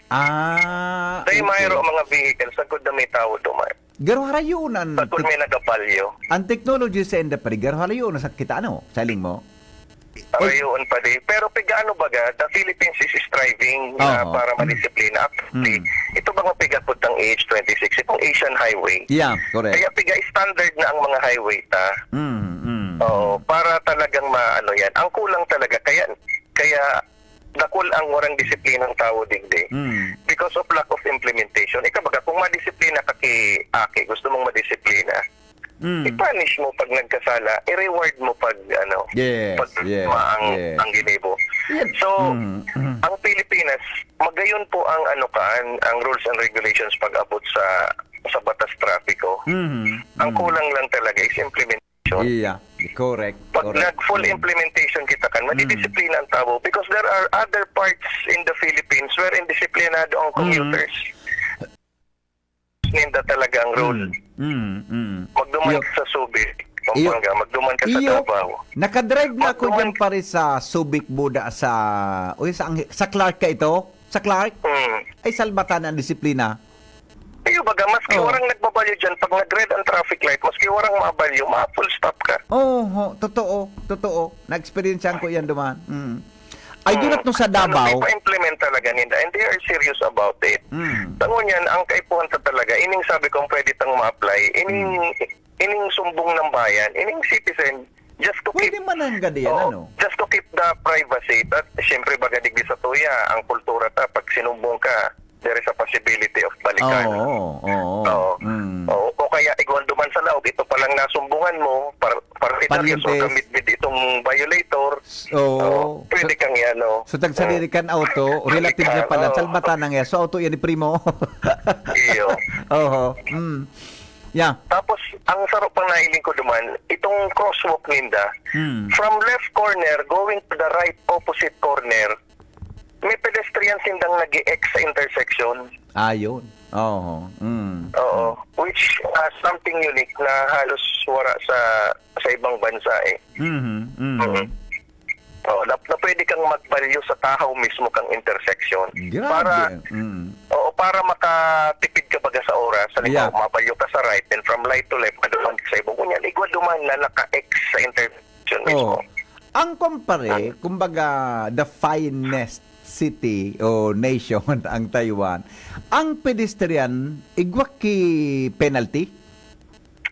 Ah, Dahil okay. mayro ang mga vehicle, sagkod na may tawo duman. Garo harayon an Sagkod tek-, may nagabalyo. An technology sa enda pa rin, garo harayon na sa kita, ano, sa hiling mo? Oy. Rayoon pa di. Pero pigaano baga, the Philippines is striving na Aha. para Mm. madisiplina. Actually, Mm. ito ba nga piga po tang A H twenty-six, itong Asian Highway? Yeah, correct. Kaya piga-standard na ang mga highway ta. Mm, mm, Oo, mm. para talagang maano yan. Ang kulang talaga, kaya, kaya dakul ang warang disiplinang tawo digdi. Mm. Because of lack of implementation. Ikaw baga, kung madisiplina ka ki aki, gusto mong madisiplina, Mm. i-punish mo pag nagkasala, i-reward mo pag, ano, Yes, pag yes, tama ang, yes. ang ginibo. Yan. So, Mm, mm. ang Pilipinas, magayon po ang, ano, kaan, ang rules and regulations pag-abot sa, sa batas trapiko. Mhm, Ang mhm. kulang lang talaga is implementation. Yeah, correct, Pag correct. nag-full Mm. implementation kita kan, Mm. madidisiplina ang tawo because there are other parts in the Philippines wherein disiplinado ang Mm. commuters. Ninda talaga ang rule. Mm, mm, mm. Magduman Iyo. ka sa Subic, Iyo. Pampanga, magduman ka sa Iyo. Davao. Nakadrive na ako Magduman dyan, pare, sa Subic, Buda, sa, uy, sa, Ang-, sa Clark ka ito? Sa Clark? Mm. Ay, salbatan ang disiplina. Iyo, baga, maski Oh. warang nagbabalyo dyan, pag nag-red ang traffic light, maski warang mabalyo, ma-full stop ka. Oo, totoo, totoo. Na-experiencehan ko yan duman. Mm. Ay, Mm. dunat no sa Ano, Davao. ipa-implement talaga ninda, and they are serious about it. Mm. Tango niyan, ang kaipuhan ta talaga, ining sabi kong pwede tang ma-apply, ining, Mm. ining sumbong ng bayan, ining citizen, just to Pwede keep, man ang gadiyan, oo, ano? just to keep the privacy. But, siyempre, baga digdi sa tuya, ang kultura ta, pag sinumbong ka, there is a possibility of balikan. Oo, oo, oo. Oo. Mm. Oo, o kaya, igwan duman sa laog, ito palang nasumbungan mo, par-, partidaryo, so Parientes. kamitbid itong violator, Oo. oo, pwede kang yan, no? So, tagsadiri kan auto, Oo. relative niya pala, Oo. salbatan na nga. So, auto yan ni Primo. Iyo. Oho. Mm. Yeah. Tapos, ang sarap pang nailing ko duman, itong crosswalk ninda, Hmm. from left corner going to the right opposite corner, may pedestrian sindang nag-e-X sa intersection. Ah, yun. Oo. Mm. Oo. Which, ah, something unique na halos wala sa, sa ibang bansa eh. Mhm, mhm. Mhm. Oo, na, na pwede kang magbalyo sa tahaw mismo kang intersection. Grabe. Para, Mm. oo, para makatipid ka baga sa oras, halimbawa, Yeah. mabalyo ka sa right, then from right to left, maduman ka sa ibong. Ngunyan, igwa duman na naka-X sa intersection mismo. Oh. Ang kumpare, Ah. kumbaga, the finest city o nation ang Taiwan. Ang pedestrian, igwa ki penalty?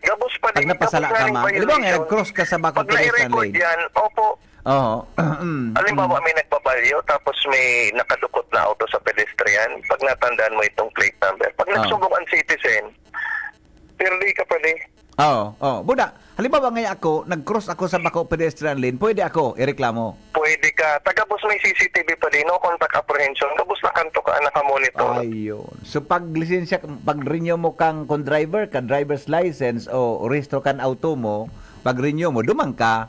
Gabos pa Pag din, napasala gabos ka na rin man. Halimbawa nga, violation. nag-cross ka sa bako Pag pedestrian nai-record lane. yan, opo. Oo. Mm, Halimbawa, mm. may nagbabalyo, tapos may nakadukot na auto sa pedestrian, pag natandaan mo itong plate number. Pag Oo. nagsumbong ang citizen, pirdi ka pa din. Oo, oo. Buda, halimbawa nga ako, nag-cross ako sa bako pedestrian lane, pwede ako ireklamo? Pwede ka. Tagabos may C C T V pa din, no contact apprehension. Gabos na kanto ka, nakamonitor. Ayun. So, pag lisensya, pag renew mo kang, kung driver ka, driver's license o rehistro kan auto mo, pag renew mo, duman ka,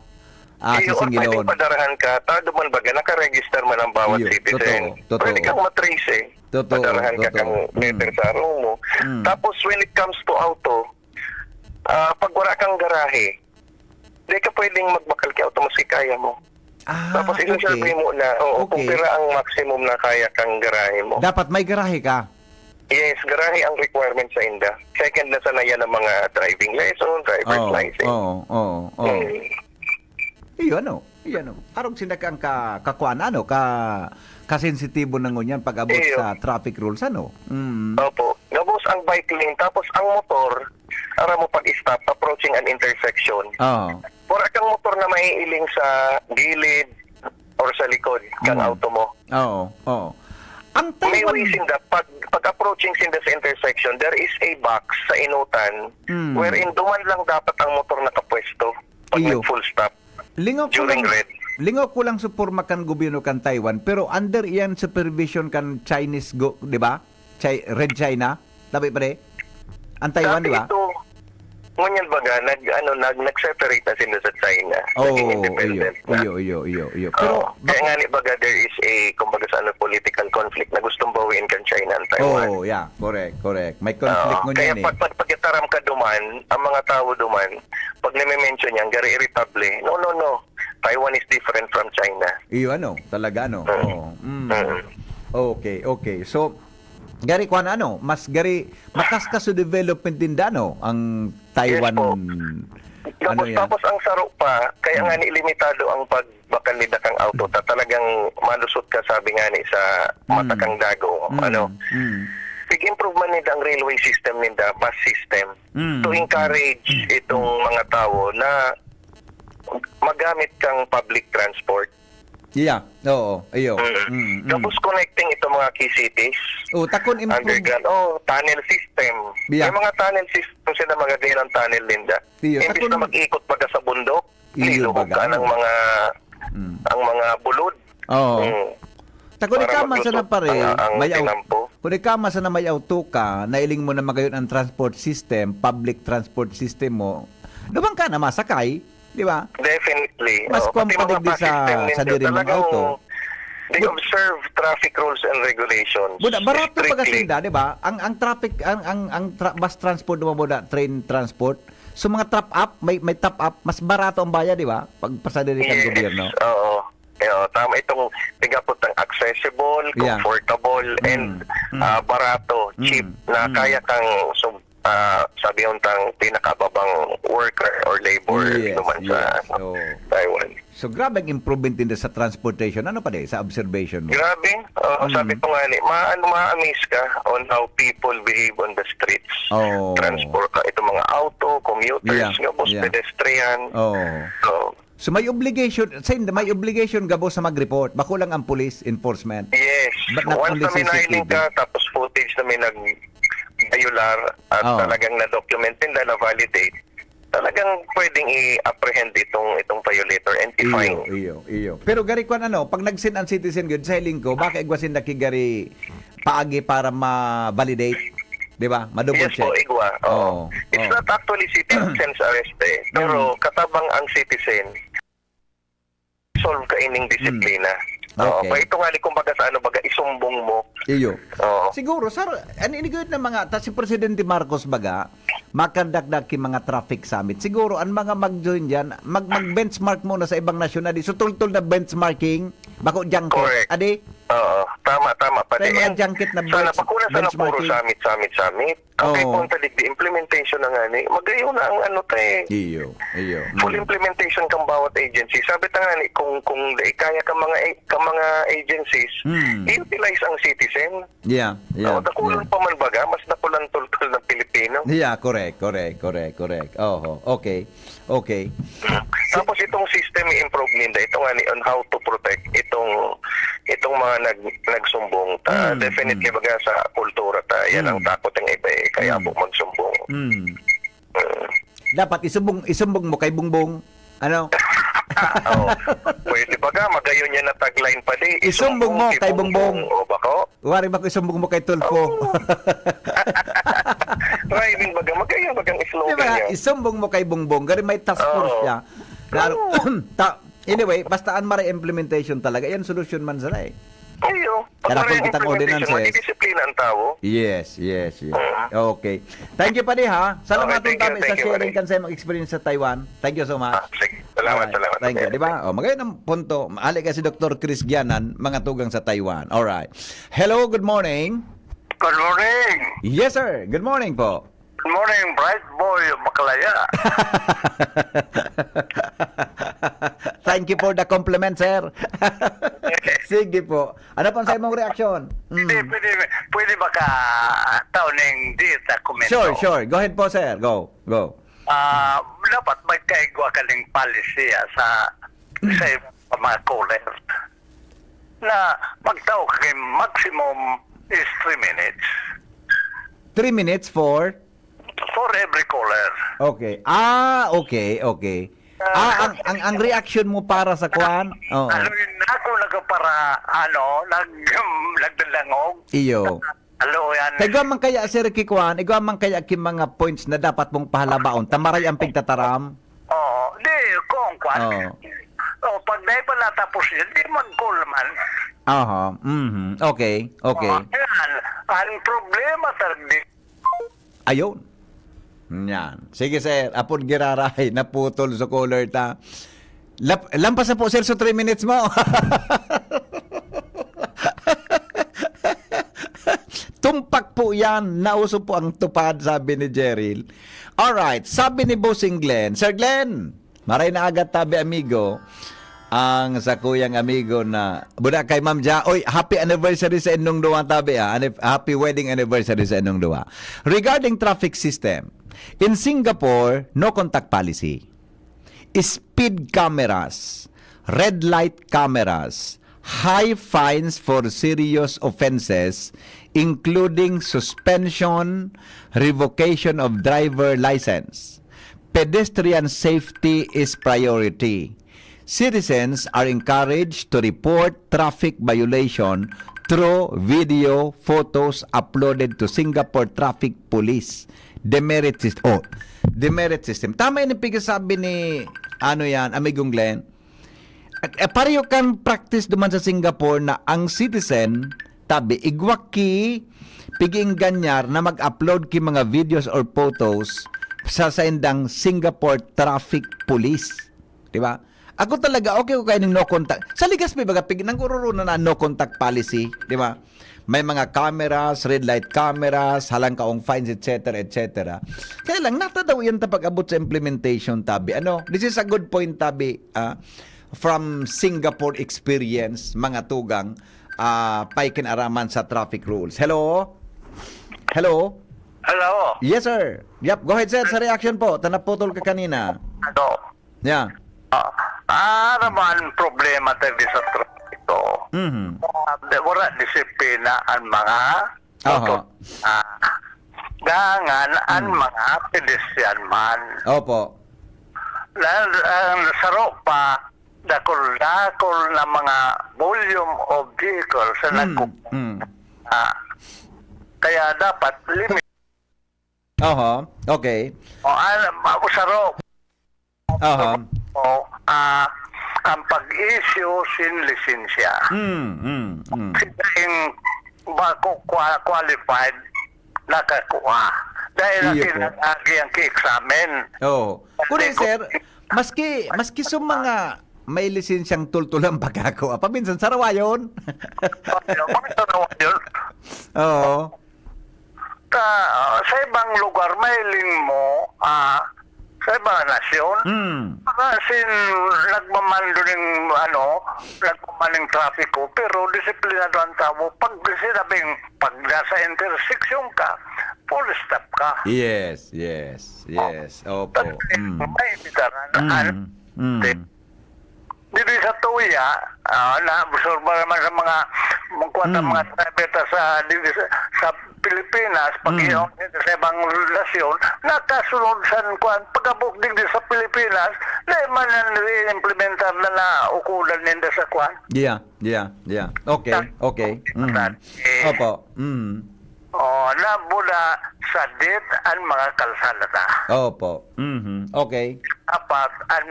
ah, Iyo, or pwedeng sisingilon. padarahan ka, ta, duman baga, nakaregister man ang bawat Iyo, citizen. totoo, totoo. Pwede kang matrace eh. Totoo, Padarahan ka totoo. kang Mm. letter sa harong mo. Mm. Tapos, when it comes to auto, ah, pag wala kang garahe, di ka pwedeng magbakal kay auto maski kaya mo. Ah, Tapos, okay. isa-survey mo na, oo, kung Okay. pira ang maximum na kaya kang garahe mo. Dapat may garahe ka? Yes, garahe ang requirement sa inda. Second na sana yan ang mga driving lesson, driver's Oo, license. oo, oo, oo. Mm. Iyo, ano? Iyo, ano? Arog sinda ka ang ka-, kakuan, ano? Ka-, kasensitibo na ngunyan pag-abot Iyo. sa traffic rules, ano? Mm. Opo. Gabos ang bike lane, tapos ang motor, aram mo pag-stop, approaching an intersection. Oo. Wala kang motor na maiiling sa gilid or sa likod kang Mm. auto mo. Oo, oo. Ang May Taiwan way sinda, pag, pag approaching sinda sa intersection, there is a box sa inutan Mm. wherein duman lang dapat ang motor nakapwesto pag Iyo. nag-full stop Lingaw ko during lang, red. lingaw ko lang sa porma kan gobyerno kan Taiwan, pero under iyan supervision kan Chinese go-, di ba? Chi-, Red China? Tabi, pre? Ang Taiwan, Dati di ba? ito, ngunyan baga, nag, ano, nag, nag-separate na sila sa China. Naging Oo, independent iyo, na. iyo, iyo, iyo, iyo. Oo. Pero Kaya bako nga ni baga, there is a, kumbaga sa ano, political conflict na gustong bawiin kan China ang Taiwan. Oo, yeah. Correct, correct. May conflict Oo. ngunyan Kaya eh. pag, pag, pagkataram ka duman, ang mga tao duman, pag name-mention yan, gari irritable. No, no, no. Taiwan is different from China. Iyo, ano, talaga, ano? Mm. Oo. Mm. Mm. Okay, okay. So, gari, kwan, ano, mas gari, makaskas sa development din da, no? Ang Taiwan, Yes po. ano Tapos, yan? tapos ang saro pa, kaya nga Mm. ni limitado ang pagbakal ni dakang auto ta. Talagang malusot ka, sabi nga ni sa Mm. mata kang dago, Mm. ano. Mm. Big improvement ninda ang railway system ninda, bus system, Mm. to encourage Mm. itong mga tao na magamit kang public transport. Yeah, oo, iyo. Mm. Mm, mm. Tapos connecting itong mga key cities, Oh, takon improvement. underground, oh, tunnel system. Yeah. May mga tunnel system sila, mga ganyan ang tunnel ninda. Iyo, Imbis takon na mag-ikot pa ka sa bundok, Iyo, lilubog baga, ka ng ano? mga, Mm. ang mga bulod. Oo. Mm. Ta, kung Para ikaw man maglusot sana, pare, ang, ang may au-, tinampo. kung ikaw man sana may auto ka, nailing mo na magayon ang transport system, public transport system mo, duman ka na masakay, di ba? Definitely. Mas Oo, pati compact mga digdi bus sa, system sa ninyo, diri mong talagang auto. they But observe traffic rules and regulations Buda, barato pa strictly. kasi da, di ba? Ang, ang traffic, ang, ang, ang tra-, bus transport mo, buda, train transport. So, mga top up, may, may top up, mas barato ang bayad, di ba? Pag pasadiri kang Yes, gobyerno. oo. Eh, oh, tama itong tigapot ng accessible, Yeah. comfortable, Mm. and, Mm. ah, barato, Mm. cheap, na Mm. kaya kang sub-, ah, sabi yung tang pinakababang worker or labor Yes, naman sa, yes. ano, Oo. Taiwan. So, grabe ang improvement din sa transportation. Ano pa di, sa observation mo? Grabe. Oo, Mm. sabi ko nga ni, ma-, ano, ma-amaze ka on how people behave on the streets. Oo. Transport ka, itong mga auto, commuters, Yeah, nga, bus, yeah. pedestrian. Oo. So, So, may obligation, sa inda, may obligation gabos sa mag-report. Bako lang ang police enforcement. Yes. But not Once only na may C C T V. nailing ka, tapos footage na may nag-, violar at Oo. talagang na-document nila, na-validate, talagang pwedeng i-apprehend itong, itong violator and Iyo, i-fine. iyo, iyo. Pero gari kwan ano, pag nag-send ang citizen gud sa hiling ko, baka igwa sinda ki gari paagi para ma-validate, di ba? Ma-double Yes po, check. igwa. Oo. Oo, It's oo. not actually citizen's arrest eh. Pero Mm. katabang ang citizen, solve ka ining Mm. disiplina. Oo. Okay. Pa ito nga ni, kumbaga sa ano, baga isumbong mo. Iyo. Oo. Siguro, sir, an ini gud na mga, ta si Presidente Marcos baga, makandakdak ki mga traffic summit. Siguro, ang mga mag-join diyan, mag-, mag-benchmark muna sa ibang nasyon na di. So, tultol na benchmarking, bako diyan ko. Correct. Adi? Oo. Tama, tama. Kaya mga junket na sana bench-, pa, kuna sana benchmarking. Puro summit, summit, summit. Ang Oo. Kay punta digdi, implementation na nga ni. Magayon na ang ano ta eh. Iyo, iyo. Full Mm. implementation kang bawat agency. Sabi ta nga ni, kung, kung di kaya ka mga, ka mga agencies, Mm. i-utilize ang citizen. Yeah, yeah, Oh, dakulan yeah. pa man baga, mas dakulan tultol ng Pilipino. Yeah, correct, correct, correct, correct. Oho, okay. Okay. Tapos itong system i-improve ninda, ito nga ni on how to protect itong, itong mga nag-, nagsumbong. Ta, Mm, definitely, mm. Baga sa kultura ta, yan ang Mm. takot ng iba eh, kaya Mm. po magsumbong. Mm. Mm. Dapat isumbong, isumbong mo kay Bongbong. Ano? Oh, pwede baga, magayon niya na tagline pa di. Isumbong mo kay Bongbong. O bako? Wari ba ko isumbong mo kay Tulfo? Oo. Rhyming baga, magayon bagang slogan Di ba? Niya. Isumbong mo kay Bongbong. Gari may task force Oo. Siya. Lalo, Oo. ta-, anyway, basta an maray implementation talaga, yan solusyon man sana eh. Ayo. Kaya kung kitang ordinances. Disiplina ang tao. Yes, yes, yes. Oo. Okay. Thank you, Padi, ha? Salamat Okay, thank you, tabi sa thank you, sharing Padi. Kan sa imong experience sa Taiwan. Thank you so much. Ah, sige. Salamat, Alright. Salamat, Thank you. Padi. Di ba? Oh, magayon ang punto. Maali ka si Doktor Chris Gianan, mga tugang sa Taiwan. Alright. Hello, good morning. Good morning. Yes, sir. Good morning po. Good morning, bright boy, Makalaya. Thank you for the compliment, sir. Sige po. Ano pang sa imong reaksyon? Pwede, Mm. pwede, pwede ba ka tao ning di ta komento? Sure, sure. Go ahead po, sir. Go, go. Ah, dapat magkaigwa ka ning policy, ah, sa, sa mga caller na magtao ka kay maximum is three minutes. Three minutes for? For every caller. Okay. Ah, okay, okay. Ah, Ah, ang, ang, ang reaction mo para sa kwan? Oo. Ano yun, ako nagpara-, ano, nag-, nagdadangog. Iyo. Alo, yan. Kay igwa man kaya, sir, ki kwan, igwa man kaya ki mga points na dapat mong pahalabaon, ta maray ang pigtataram? Oo. Di, kung kwan. Oo. Oh, pag dahil pa natapos yun, di mag-call man. Aha, mhm. Okay, okay. Oh, yan. Ang problema talaga, di- Ayun. Yan. Sige, sir. Apod giraray, naputol sa caller ta. Lap-, lampas na po, sir, sa three minutes mo. Tumpak po yan. Nauso po ang tupad, sabi ni Jeril. Alright, sabi ni Bossing Glenn, Sir Glenn, maray na aga tabi, amigo. Ang sakuyang amigo na, buda kay Ma'am Ja, oy, happy anniversary sa inyong duwa, tabi, ah. Anif-, happy wedding anniversary sa inyong duwa. Regarding traffic system, in Singapore, no contact policy. Speed cameras, red light cameras, high fines for serious offenses, including suspension, revocation of driver license. Pedestrian safety is priority. Citizens are encouraged to report traffic violation through video photos uploaded to Singapore Traffic Police demerit system. Oh, demerit system. Tama yun yung pigsasabi ni, ano yan, Amigong Glenn. Eh, pareho kan practice duman sa Singapore na ang citizen, tabi, igwa ki pig-iingganyar na mag-upload ki mga videos or photos sa saindang Singapore Traffic Police. Di ba? Ako talaga, okay ko kayo ng no contact. Sa Legazpi, baga, pig-, nangururo na na no contact policy, di ba? May mga cameras, red light cameras, halang kaong fines, et cetera, et cetera. Kaya lang, nata daw yan ta pag-abot sa implementation, tabi. Ano? This is a good point, tabi, ah, from Singapore experience, mga tugang, ah, paikinaraman sa traffic rules. Hello? Hello? Hello. Yes, sir. Yep, go ahead, sir, sa reaction po. Tanaputol ka kanina. Ano? Yeah. Ah, ah, naman problema tayo sa trafiko. Mhm. Ah, wala disiplina ang mga Aha. motor. Ah, dangan ang Mhm. mga pedestrian man. Opo. Dahil ang saro pa, dakul-dakul na mga volume of vehicles na Hmm, nagku-, hmm. ah, kaya dapat limit. Aha, okay. O, ah, ma-, saro. Aha. O, ah, ang pag-issue sin lisensya. Hmm, hmm, hmm. Sila yung bako qua-, qualified nakakuha. Dahil ang Iyo po. kinag-agi ang ki-examine. Oo. Kundi, Hindi ko sir, maski, maski sa mga, may lisensyang tultulan pa kako. Paminsan, sarawayon. Ano, mga totoo yun. Oo. Sa, sa ibang lugar, mahiling mo, ah, sa ibang nasyon, Mm. as in, nagmamando ng, ano, nagmamando ng trapiko, pero disiplinado ang tao. Pag sinabing, pag nasa intersection ka, full stop ka. Yes, yes, yes. Opo. Pag Mm. may bitaran, ano, Mm. Mm. Dito sa Tuya, ah, na-absorb naman sa mga, mga, kuwan, Mm. mga driver ta sa, dito sa, sa Pilipinas, pag Mm. iyon sa ibang nasyon, nakasunod sa kuwan, pag-abot din sa Pilipinas, na man ang i-implementar na naukulan ninda sa kuwan. Yeah, yeah, yeah. Okay, okay. Mhm. Eh, Opo. Mhm. Oh, nabuda sa dit ang mga kalsada ta. Opo. Mhm. Okay. Dapat ang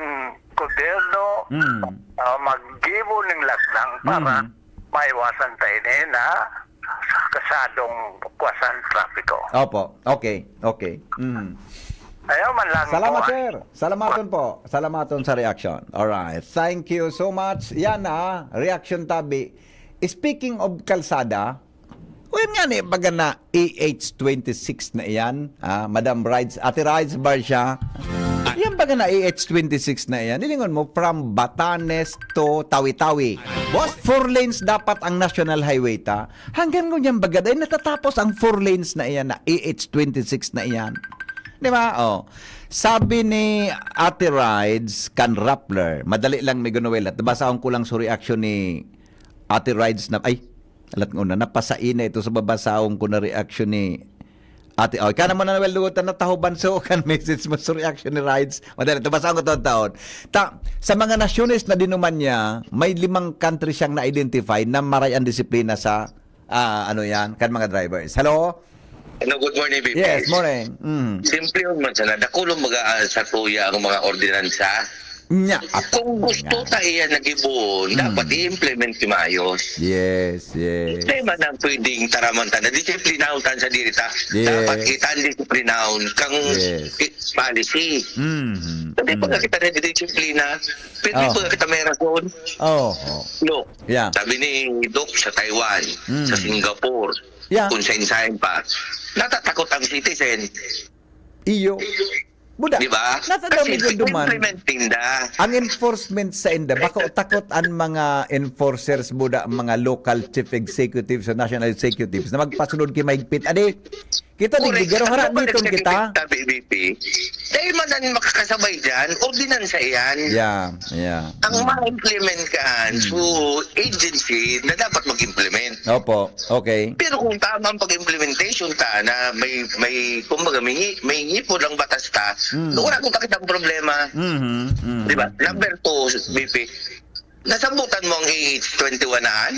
gobyerno Mm. ah, maggibo ning lakdang para Mhm. maiwasan ta ini na kasadong kwasan trapiko. Opo. Okay. Okay. Mhm. Ayaw man lang Salamat, kuwan. Sir. Salamaton po. Salamaton sa reaction. Alright. Thank you so much. Yan na, reaction tabi. Speaking of kalsada, well nga ni, baga na A H twenty-six na iyan, ah, Madam Rides, Ate Rides Barcia. Yan baga na A H twenty-six na iyan. Lilingon mo, from Batanes to Tawi-Tawi. Boss, four lanes dapat ang National Highway ta. Hanggang ngunyan baga, dahil natatapos ang four lanes na iyan na A H twenty-six na iyan. Di ba? Oh. Sabi ni Ate Rides kan Rappler, madali lang, Migo Noel, at basahon ko lang sa reaction ni Ate Rides na, ay, alat nguna, napasaina ito sa babasahon ko na reaction ni Ate, oh, ikaw naman na, Noel, luta na taho banso kan message mo sa reaction ni Rides. Madali, ito, basahon ko taon-taon. Ta, sa mga nasyones na dinuman niya, may limang country siyang na-identify na maray ang disiplina sa, ah, ano yan, kan mga drivers. Hello? Hello, good morning, B P. Yes, morning. Mm. Simple yun man sana. Dakulong mag-aal sa tuya ang mga ordinansa. Nya. Kung gusto ta iyan nagibon, Mm. dapat i-implement ni maayos. Yes, yes. Hindi man ang pwedeng taraman ta na disiplinahon tan sa diri ta. Yes. Dapat kita ang disiplinahon kang Yes. i- policy. Mm. Hindi pa Mm. nga kita na disiplina, pero Oh. pa nga kita may rason. Oh, oh. No. Yeah. Sabi ni Doc sa Taiwan, Mm. sa Singapore, Yeah. kung saan-saan pa, natatakot ang citizen. Iyo. Buda. Di ba? Nasa daw Kasi medyo duman. implement ninda. Ang enforcement sa inda, bako takot ang mga enforcers, buda, ang mga local chief executives o national executives na magpasunod ki mahigpit. Adi, kita di Correct. gigaro, Ang hara local diton kita. executive sa B B P, dahil man ang makakasabay dyan, ordinansa yan. Yeah, yeah. Ang Mm. ma-implement ka, Mm. so agency na dapat mag-implement. Opo, okay. Pero kung tama ang pag-implementation ta na may may kumbaga may ngi- may ngipon ang batas ta, Mm. wala akong kakitang problema. Mhm, mhm. Di ba? Number two, B P, nasabutan mo ang A H twenty-one na?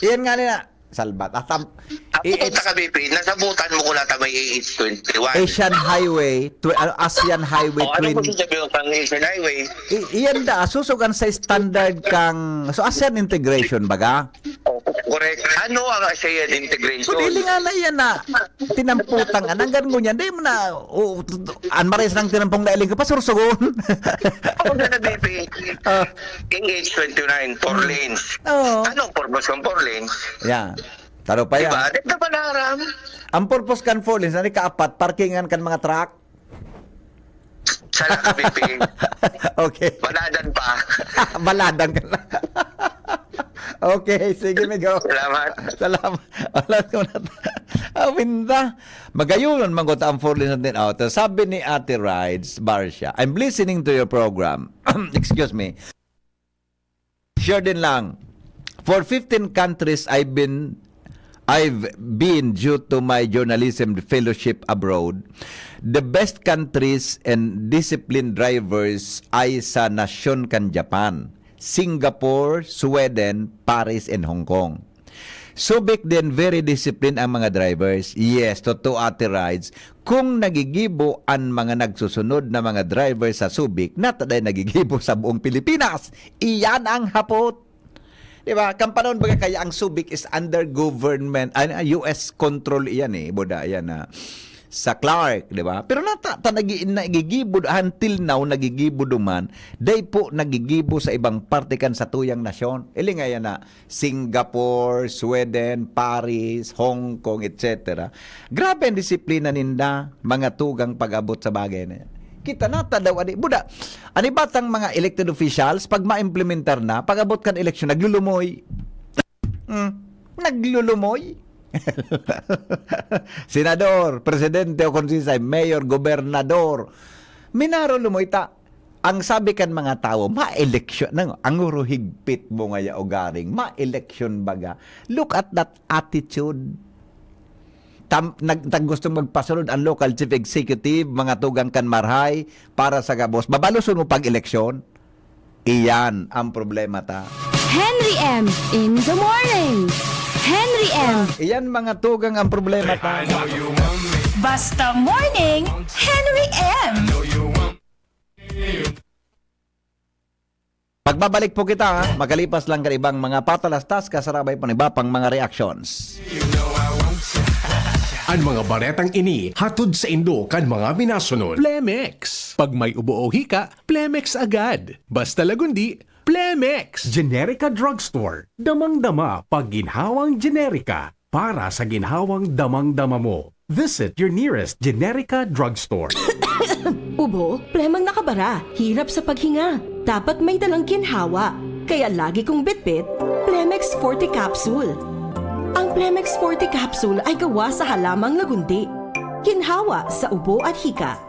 Iyan nga nila. Salbat. Atam, Ako punta ka, B P, nasabutan mo ko na may A H twenty-one. Asian Highway, tw- ano, ASEAN Highway O, ano mo twenty. sasabihin kang Asian Highway? I- iyan da, susugan sa standard kang, so ASEAN integration, baga? Oh, correct. Ano ang ASEAN integration? So, dili nga na iyan na tinamputang anang ganun niya. Di mo na, o, an mares nang tinampong na iling ka pa, sursugon. Ako na na, B P. Ah. King H twenty-nine, four lanes. Oo. Anong purpose ng four lanes? Yeah. Taro pa yan. Diba? Di ba, Balaram? Ang purpose kan four lanes, ano kaapat, parkingan kan mga truck? Sala ka, B P. Okay. Baladan pa. Baladan ka na. Okay, sige, Migo. Salamat. Salamat. Wala ko na. Awinda. Magayon man ko ta ang four lanes natin. Oh, to, sabi ni Ate Rides Barcia, "I'm listening to your program." Excuse me. Share din lang. For fifteen countries I've been I've been due to my journalism fellowship abroad. The best countries and disciplined drivers ay sa nasyon kan Japan, Singapore, Sweden, Paris, and Hong Kong. Subic din, very disciplined ang mga drivers. Yes, totoo, Ate Rides. Kung nagigibo ang mga nagsusunod na mga driver sa Subic, nataday nagigibo sa buong Pilipinas. Iyan ang hapot. Di ba? Kan panahon baga kaya ang Subic is under government, ay, U S control iyan eh, buda iyan na. sa Clark, di ba? Pero nata-, ta-, nagi-, nagigibo, until now, nagigibo duman, dai po nagigibo sa ibang parte kan satuyang nasyon. Ili nga yan na Singapore, Sweden, Paris, Hong Kong, et cetera. Grabe ang disiplina ninda, mga tugang, pag-abot sa bagay na yan. Kita na, ta daw, ani, buda, ani batang mga elected officials, pag ma-implementar na, pag-abot kan eleksyon, naglulumoy. Hmm, naglulumoy. Senador, presidente o konsehal, mayor, gobernador. Minaro lumoy ta. Ang sabi kan mga tawo, ma-eleksyon, nang, ang uruhigpit mo ngaya ugaring, ma-eleksyon baga. Look at that attitude. Tam-, nag-, tag-, gustong magpasunod ang local chief executive, mga tugang kan Marhay, para sa gabos. Babaloson mo pag-eleksyon? Iyan ang problema ta. Henry M in the morning. Henry M. Iyan, mga tugang, ang problema ta. Basta morning, Henry M. Pagbabalik po kita, ha? Makalipas lang kan ibang mga patalastas, kasarabay po ng iba pang mga reactions. An mga baretang ini hatod saindo kan mga minasunod. Plemex. Pag may ubo o hika, Plemex agad. Basta Lagundi, Plemex. Generica Drugstore. Damang-dama pag ginhawang Generica. Para sa ginhawang damang-dama mo. Visit your nearest Generica Drugstore. Ubo, plemang nakabara, hirap sa paghinga. Dapat may dalang ginhawa. Kaya lagi kong bitbit, Plemex Forte Capsule. Ang Plemex Forte Capsule ay gawa sa halamang lagundi. Ginhawa sa ubo at hika.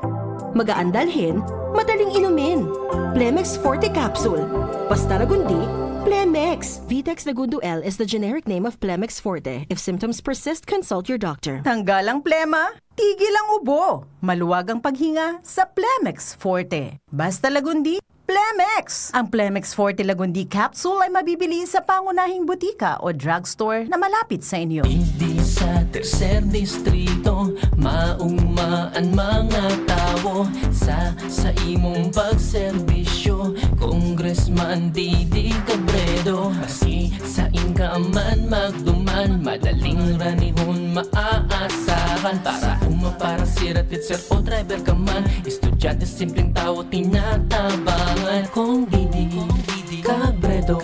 Magaan dalhin, madaling inumin. Plemex Forte Capsule. Basta Lagundi, Plemex. Vitex Lagundo L is the generic name of Plemex Forte. If symptoms persist, consult your doctor. Tanggal ang plema, tigil ang ubo. Maluwag ang paghinga sa Plemex Forte. Basta Lagundi, Plemex! Ang Plemex Forte Lagundi Capsule ay mabibili sa pangunahing butika o drugstore na malapit sa inyo. Digdi sa tercer distrito, mauma an mga tawo sa, sa imong pagserbisyo. Congressman Didi Cabredo, maski sain ka man magduman, madaling ranihon maaasahan. Para uma, para sira, teacher o driver ka man, estudyante, simpleng tawo, tinatabangan. Kong Didi Cabredo,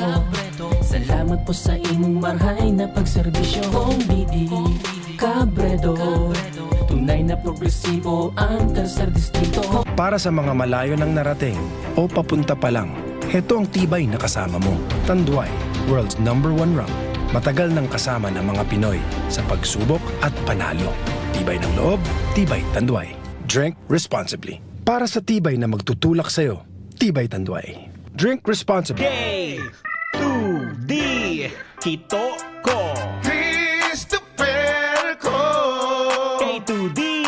salamat po sa imong marhay na pagserbisyo. Kong Didi Cabredo, tunay na progresibo ang tercer distrito. Para sa mga malayo nang narating o papunta pa lang, heto ang tibay na kasama mo. Tanduay, world's number one rum. Matagal nang kasama ng mga Pinoy sa pagsubok at panalo. Tibay ng loob, tibay Tanduay. Drink responsibly. Para sa tibay na magtutulak sa'yo, tibay Tanduay. Drink responsibly. K two D, Kito Ko. Christopher Ko. K two D,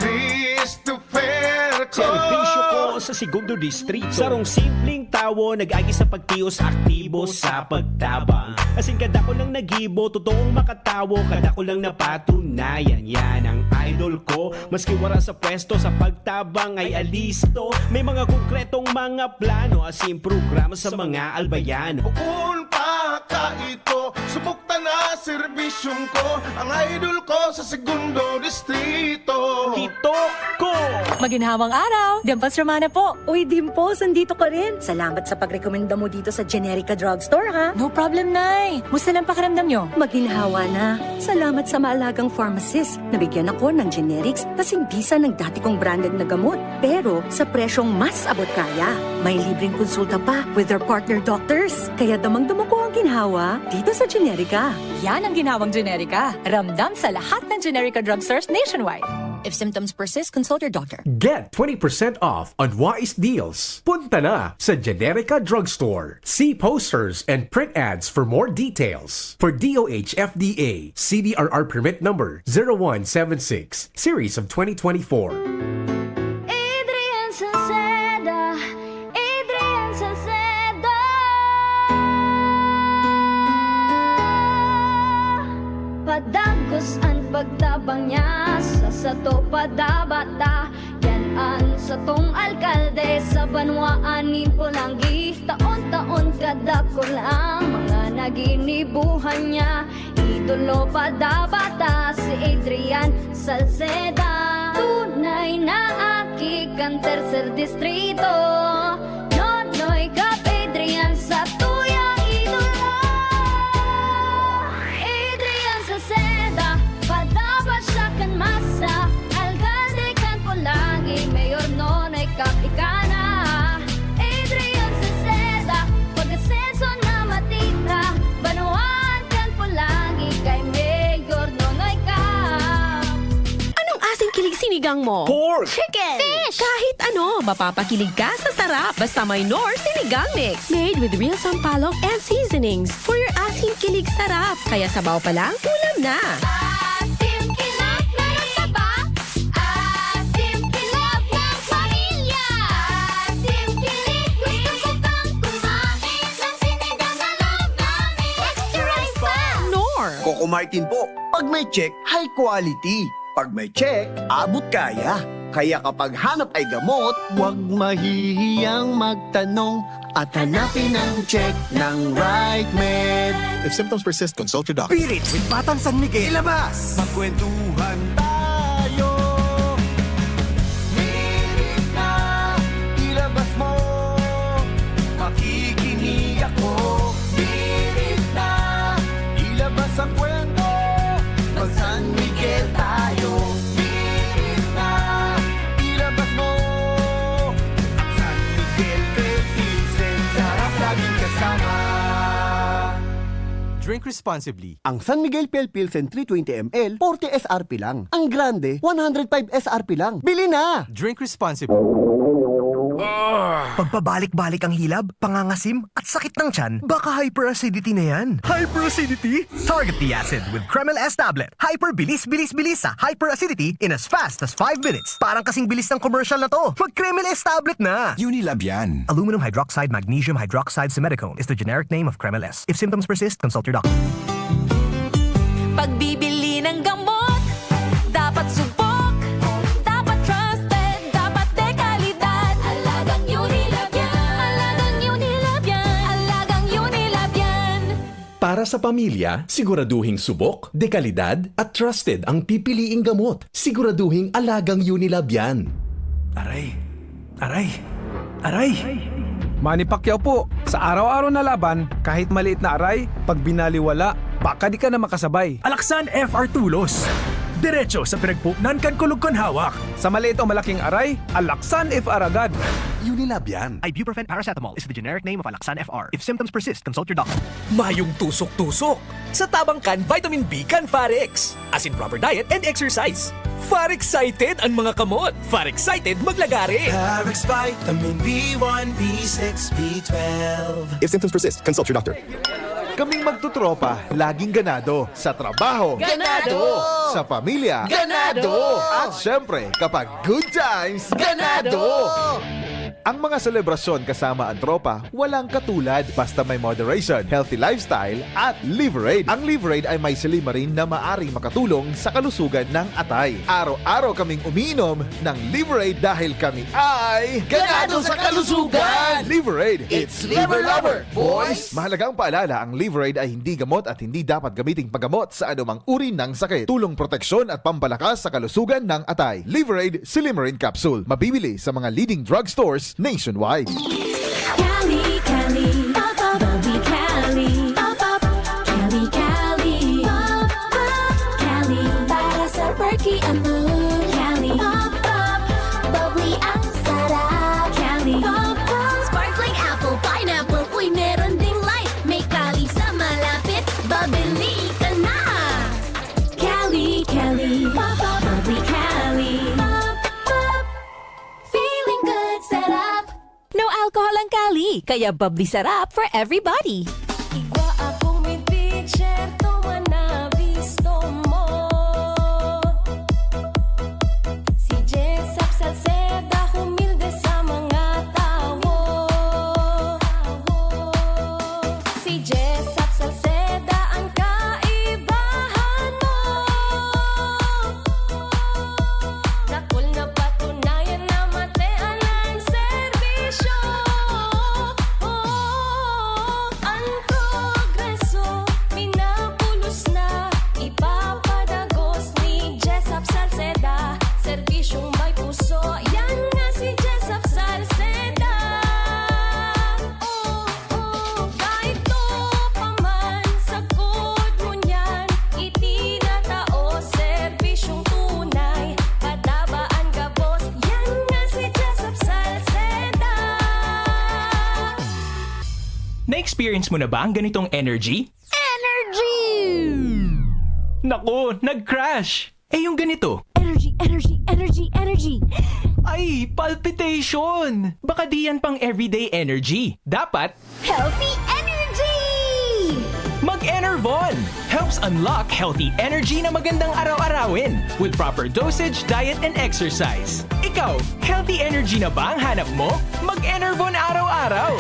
Christopher Ko. Serbisyo Ko sa Segundo Distrito. Sarong simpleng tawo, nag-agi sa pagtios, aktibo sa pagtabang. Asin kadakul nang nagibo, totoong makatawo, kadakul nang napatunayan. Yan ang idol ko, maski wara sa pwesto, sa pagtabang ay alisto. May mga konkretong mga plano, asin programa sa mga albayan. Bukon pa kaito, subok ta na serbisyong ko, ang idol ko sa Segundo Distrito. Kito Ko. Maginhawang araw! Dimples Romana po! Uy, Dimples, andito ka rin! Salamat sa pagrekomenda mo dito sa Generica Drugstore, ha? No problem, Nay! Musta lang pakiramdam nyo? Maginhawa na. Salamat sa maalagang pharmacist. Nabigyan ako ng generics kasing bisa ng dati kong branded na gamot. Pero sa presyong mas abot kaya. May libreng konsulta pa with their partner doctors. Kaya damang-dama ko ang ginhawa dito sa Generica. Yan ang ginhawang Generica. Ramdam sa lahat ng Generica drugstores nationwide. If symptoms persist, consult your doctor. Get twenty percent off on Wais Deals. Punta na sa Generica Drugstore. See posters and print ads for more details. For D O H F D A, C D R R permit number zero one seven six, series of twenty twenty-four. Adrian Salceda, Adrian Salceda. Padagos an pagtabang niya sa sato padabata. Yan an satong alkalde sa banwaan nin Polangui. Taon-taon kadakul ang mga naginibuhan niya. Idolo padabata si Adrian Salceda. Naaki kan tercer distrito, Nonoy Cap Adrian sa tuyang idolo. Adrian Salceda, padabas siya kan masa, alkalde kan Polangui, Mayor Nonoy Cap ika na. Adrian Salceda, pag-asenso na matira, banwaan kan Polangui kay Mayor Nonoy Cap. Anong asing kilig sinigang mo? Pork! Chicken! Fish! Kahit ano, mapapakilig ka sa sarap. Basta may Knorr Sinigang Mix. Made with real sampalok and seasonings for your asing kilig sarap. Kaya sabaw pa lang, ulam na. Asim kilig na ng taba. Asim kilig ng pamilya. Asim kilig, gusto ko pang kumain ng sinigang na love namin. Extra rice pa! Knorr! Coco Martin po. Pag may check, high quality. Pag may check, abot kaya. Kaya kapag hanap ay gamot, huwag mahihiyang magtanong at hanapin ang check ng Right Med. If symptoms persist, consult your doctor. Spirit with Batang San Miguel. Ilabas! Magkwentuhan tayo. Minit na, ilabas mo. Makikinig ako. Minit na, ilabas ang kwento. Mag San Miguel tayo. Minit na, ilabas mo. San Miguel Pale Pilsen, sarap laging kasama. Drink responsibly. Ang San Miguel Pale Pilsen three twenty M L, forty S R P lang. Ang grande, one hundred five S R P lang. Bili na! Drink responsibly. Pagpabalik-balik ang hilab, pangangasim, at sakit ng tiyan, baka hyperacidity na yan. Hyperacidity? Target the acid with Kremil S tablet. Hyper bilis, bilis, bilis sa hyperacidity in as fast as five minutes. Parang kasing bilis ng commercial na to. Mag Kremil S tablet na! Unilab yan. Aluminum hydroxide magnesium hydroxide simethicone is the generic name of Kremil S. If symptoms persist, consult your doctor. Pagbibili ng gamot, dapat subok, dapat trusted, dapat de kalidad. Alagang Unilab yan. Alagang Unilab yan. Alagang Unilab yan. Para sa pamilya, siguraduhing subok, de kalidad, at trusted ang pipiliing gamot. Siguraduhing alagang Unilab yan. Aray! Aray! Aray! Manny Pacquiao po, sa araw-araw na laban, kahit maliit na aray, pag binaliwala, baka di ka na makasabay. Alaxan F R Tulos. Diretso sa pinagpuknan kan kulog kan hawak. Sa maliit o malaking aray, Alaxan F R agad. Unilab yan. Ibuprofen paracetamol is the generic name of Alaxan F R. If symptoms persist, consult your doctor. Mayong tusok-tusok sa tabang kan vitamin B kan Farex. As in proper diet and exercise. Farex-cited an mga kamot. Farex-cited maglagare. Farex Vitamin B one, B six, B twelve. If symptoms persist, consult your doctor. Kaming magtotropa, laging ganado. Sa trabaho. Ganado! Sa pamilya. Ganado! At syempre, kapag good times, Ganado! Ganado! Ang mga selebrasyon kasama ang tropa, walang katulad basta may moderation, healthy lifestyle, at Liverade. Ang Liverade ay may silymarin na maaring makatulong sa kalusugan ng atay. Araw-araw kaming umiinom ng Liverade dahil kami ay Ganado sa kalusugan! Liverade, it's Liver Lover, boys! Mahalagang paalala, ang Liverade ay hindi gamot at hindi dapat gamiting paggamot sa anumang uri ng sakit. Tulong proteksyon at pampalakas sa kalusugan ng atay. Liverade Silymarin Capsule. Mabibili sa mga leading drugstores nationwide. Cali, Cali, pop, pop, bubbly Cali, pop, pop, Cali, Cali, pop, pop, Cali, para sa perky at mood. Cali, pop, pop, bubbly ang sarap. Cali, pop, pop, sparkling apple, pineapple, uy, meron ding light. May Cali sa malapit, babili ka na. Cali, Cali, pop, pop, bubbly Cali, pop, pop, feeling good, sarap. No alcohol ang Cali, kaya bubbly sarap for everybody. Igwa akong mid-pitcher, tuman na bisto mo. Si Jessup Salceda, humilde sa mga tawo. Si Jessup Salceda, ang kaibahan mo. Dakul na patunayan na matean ang serbisyo. Oh, ang Na-experience mo na ba ang ganitong energy? Energy! Naku, nag-crash! Eh, yung ganito? Energy, energy, energy, energy. Ay, palpitation! Baka di yan pang everyday energy. Dapat, Healthy energy! Mag-Enervon! Helps unlock healthy energy na magandang araw-arawin with proper dosage, diet, and exercise. Ikaw, healthy energy na ba ang hanap mo? Mag-Enervon araw-araw!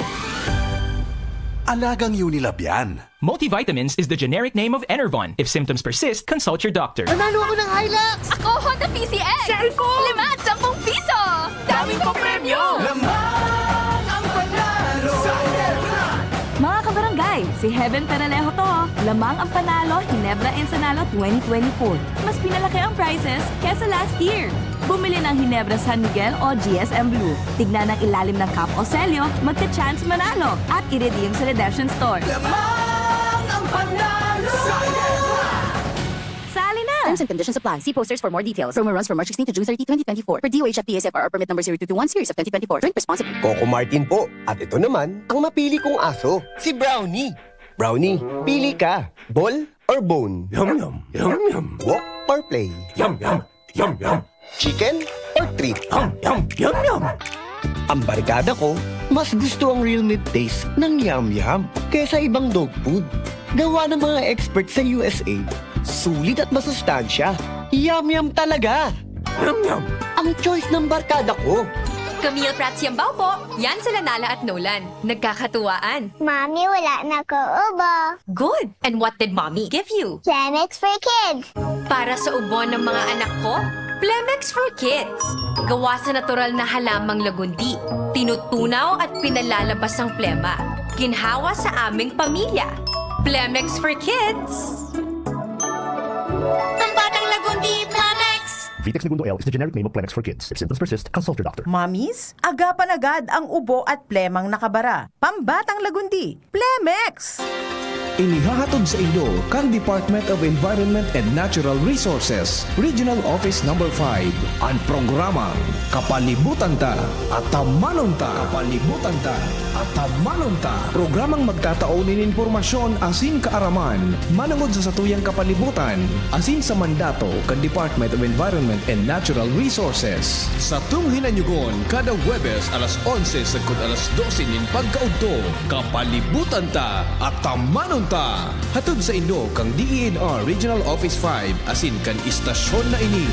Alagang Unilab yan. Multivitamins is the generic name of Enervon. If symptoms persist, consult your doctor. Nanalo ako ng Hilux! Ako, Honda P C X! Share ko! Lima at sampung piso! Daming papremyo! Lamang ang panalo! Sa Ginebra! Mga kabarangay, si Heaven Peralejo to. Lamang ang panalo, Ginebra Ensanalo twenty twenty-four. Mas pinalaki ang prizes kesa last year. Bumili ng Ginebra San Miguel o G S M Blue. Tignan ang ilalim ng cap o selyo, magka-chance manalo at i-redeem sa Redemption Store. Lamang ang panalo! Sa Ginebra! Sali na! Terms and conditions apply. See posters for more details. Promo runs from March sixteen to June thirty, twenty twenty-four. Per D O H F P S F R or permit number zero two two one series of twenty twenty-four. Drink responsibly. Coco Martin po. At ito naman ang mapili kong aso, si Brownie. Brownie, pili ka. Ball or bone? Yum yum, yum yum, Walk or play? yum yum, yum yum, Chicken or treat? yum yum, yum yum. Ang barkada ko, mas gusto ang real meat taste ng Yum Yum kesa ibang dog food. Gawa ng mga expert sa U S A, sulit at masustansya. Yum Yum talaga! Yum yum. Ang choice ng barkada ko. Camille Prats Yambao po. Yan sila Nala at Nolan. Nagkakatuwaan. Mami, wala na ko ubo. Good! And what did mommy give you? Plemex for kids. Para sa ubo ng mga anak ko, Plemex for Kids. Gawa sa natural na halamang lagundi. Tinutunaw at pinalalabas ang plema. Ginhawa sa aming pamilya. Plemex for Kids! Ang batang lagundi, Plemex! Vitex Negundo L is the generic name of Plemex for kids. If symptoms persist, consult your doctor. Mommies, agapan agad ang ubo at plemang nakabara. Pambatang lagundi, Plemex! Inihahatod sa indo kan Department of Environment and Natural Resources, Regional Office Number five, an programang Kapalibutan Ta, Atamanon Ta. Kapalibutan Ta, Atamanon Ta. Programang magtatao nin impormasyon asin kaaraman manongod sa satuyang kapalibutan asin sa mandato kan Department of Environment and Natural Resources. Satong hinanyugon kada Huwebes alas onse sagkod alas dose nin pagkaudto. Kapalibutan Ta, Atamanon Ta! Hatod sa indo kan D E N R Regional Office five asin kan istasyon na ini.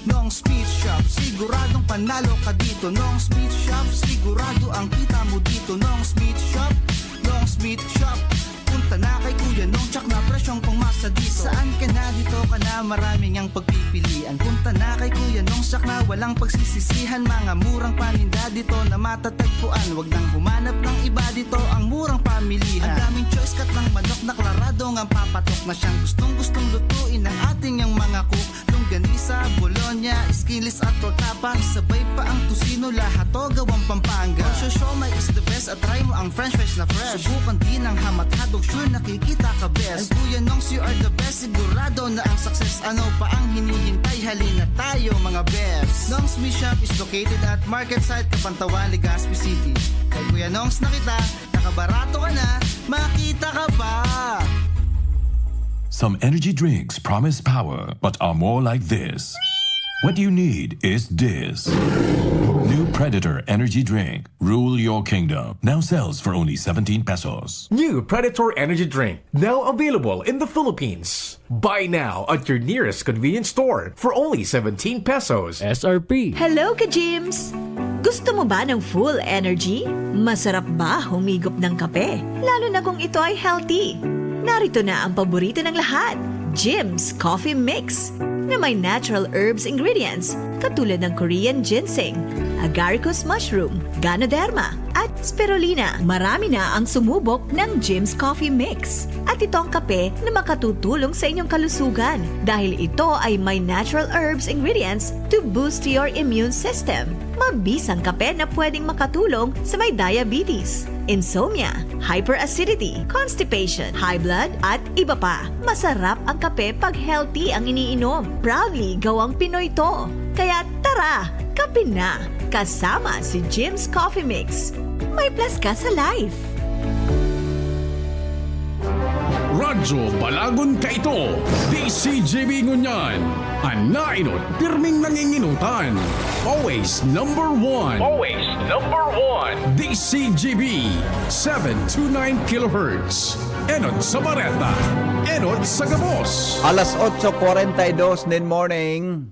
Nong's Meat Shop, siguradong panalo ka dito. Nong's Meat Shop, sigurado ang kita mo dito. Nong's Meat Shop, Nong's Meat Shop. Punta na kay Kuya Nong, tsak na presyong pangmasa dito. Saan ka na, dito ka na, maraming ang pagpipilian. Punta na kay Kuya Nong, tsak na walang pagsisisihan. Mga murang paninda dito na matatagpuan. Wag nang humanap ng iba dito, ang murang pamilihan. Ang daming choice, kat ng manok na klarado ngang papatok na siyang gustong-gustong lutuin ng ating yang mga cook. Longganisa, bologna, skinless at torta pa. Isabay pa ang tocino, lahat to gawang Pampanga. Ang siomai is the best at try mo ang french fries na fresh. Subukan din ang hamat hotdog, sure nakikita ka best. And Kuya Nongs, you are the best, sigurado na ang success. Ano pa ang hinihintay? Halina tayo, mga best. Nongs Meat Shop is located at Market Site, Cabanatuan, Legazpi City. Kay Kuya Nongs na kita, nakabarato ka na, makita ka pa! Some energy drinks promise power but are more like this. What you need is this. New Predator Energy Drink. Rule your kingdom. Now sells for only seventeen pesos. New Predator Energy Drink, now available in the Philippines. Buy now at your nearest convenience store for only seventeen pesos. S R P. Hello, ka-Gyms! Gusto mo ba ng full energy? Masarap ba humigop ng kape? Lalo na kung ito ay healthy. Narito na ang paborito ng lahat, Gyms Coffee Mix, na may natural herbs ingredients katulad ng Korean ginseng, agaricus mushroom, ganoderma, at spirulina. Marami na ang sumubok ng Gyms Coffee Mix. At ito ang kape na makatutulong sa inyong kalusugan dahil ito ay may natural herbs ingredients to boost your immune system. Mabisang kape na pwedeng makatulong sa may diabetes, insomnia, hyperacidity, constipation, high blood, at iba pa. Masarap ang kape pag healthy ang iniinom. Proudly gawang Pinoy to. Kaya Tara, kape na! Kasama si Jim's Coffee Mix. May plus ka sa life. Radyo Balagon Kaito, D C G B ngunyan. An nainot, pirming nanginginutan. Always number one. Always number one. D C G B, seven two nine kilohertz. Enot sa bareta. Enot sa gabos. Alas otso kwarenta y dos nin morning.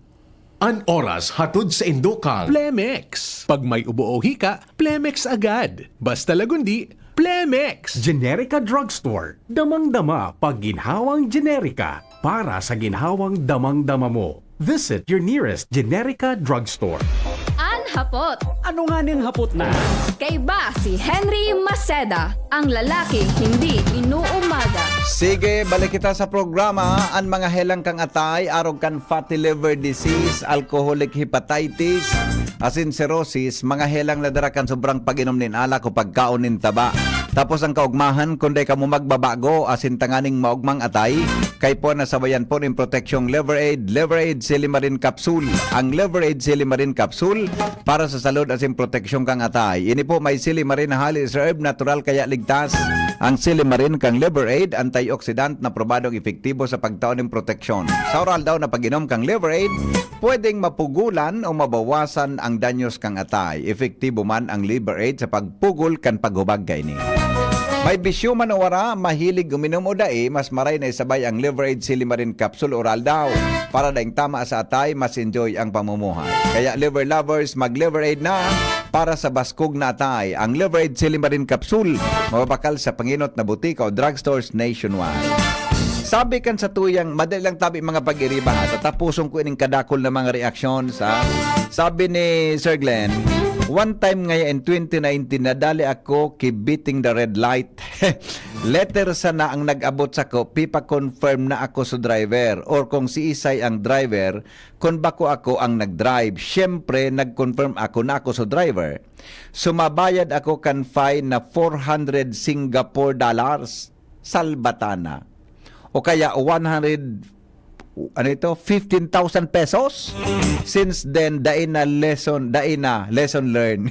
An oras hatod sa indokang Plemex. Pag may ubo o hika, Plemex agad. Basta lagundi, Plemex! Generica Drugstore. Damang-dama pag ginhawang Generica para sa ginhawang damang-dama mo. Visit your nearest Generica Drugstore. An hapot. Ano nga ning hapot na? Kaiba si Henry Maceda, ang lalaki hindi inuumaga. Sige, balik kita sa programa. An mga helang kang atay, arog kan fatty liver disease, alcoholic hepatitis, asin cirrhosis, mga helang na dara kan sobrang pag-inom nin alak o pagkaon nin taba. Tapos ang kaugmahan, kun dai kamo magbabago, asin tanganing maogmang atay, kaipuhan na sabayan po nin proteksyong Liver Aid, Liver Aid Silimarin Capsule. Ang Liver Aid Silimarin Capsule para sa salud asin proteksyon kang atay. Ini po may silimarin na halis herb, natural kaya ligtas. Ang silimarin kang Liver Aid, antioxidant na probadong epektibo sa pagtao nin proteksyon. Sa oral daw na pag-inom kang Liver Aid, pwedeng mapugulan o mabawasan ang danyos kang atay. Epektibo man ang Liver Aid sa pagpugol kan paghubag kaini. May bisyo man o wara, mahilig uminom o dai, mas maray na isabay ang Liver Aid Silimarin Capsule Oral daw. Para daing tama sa atay, mas enjoy ang pamumuhay. Kaya Liver Lovers, mag Liver Aid na para sa baskog na atay. Ang Liver Aid Silimarin Capsule, mababakal sa panginot na butika o drugstores nationwide. Sabi kan sa tuyang, madali lang tabi mga pag-iriba ha. Tatapuson ko ining kadakol na mga reaksyon sa sabi ni Sir Glenn, one time ngaya in twenty nineteen, nadali ako ki beating the red light. Letter sana ang nag-abot sako, pipa-confirm na ako sa driver or kung si isay ang driver, kun bako ako ang nag-drive. Siyempre, nag-confirm ako na ako sa driver. Sumabayad ako kan fine na four hundred Singapore dollars, salbatana. O kaya one hundred, ano ito, fifteen thousand pesos. Since then, dai na lesson, dai na lesson learned.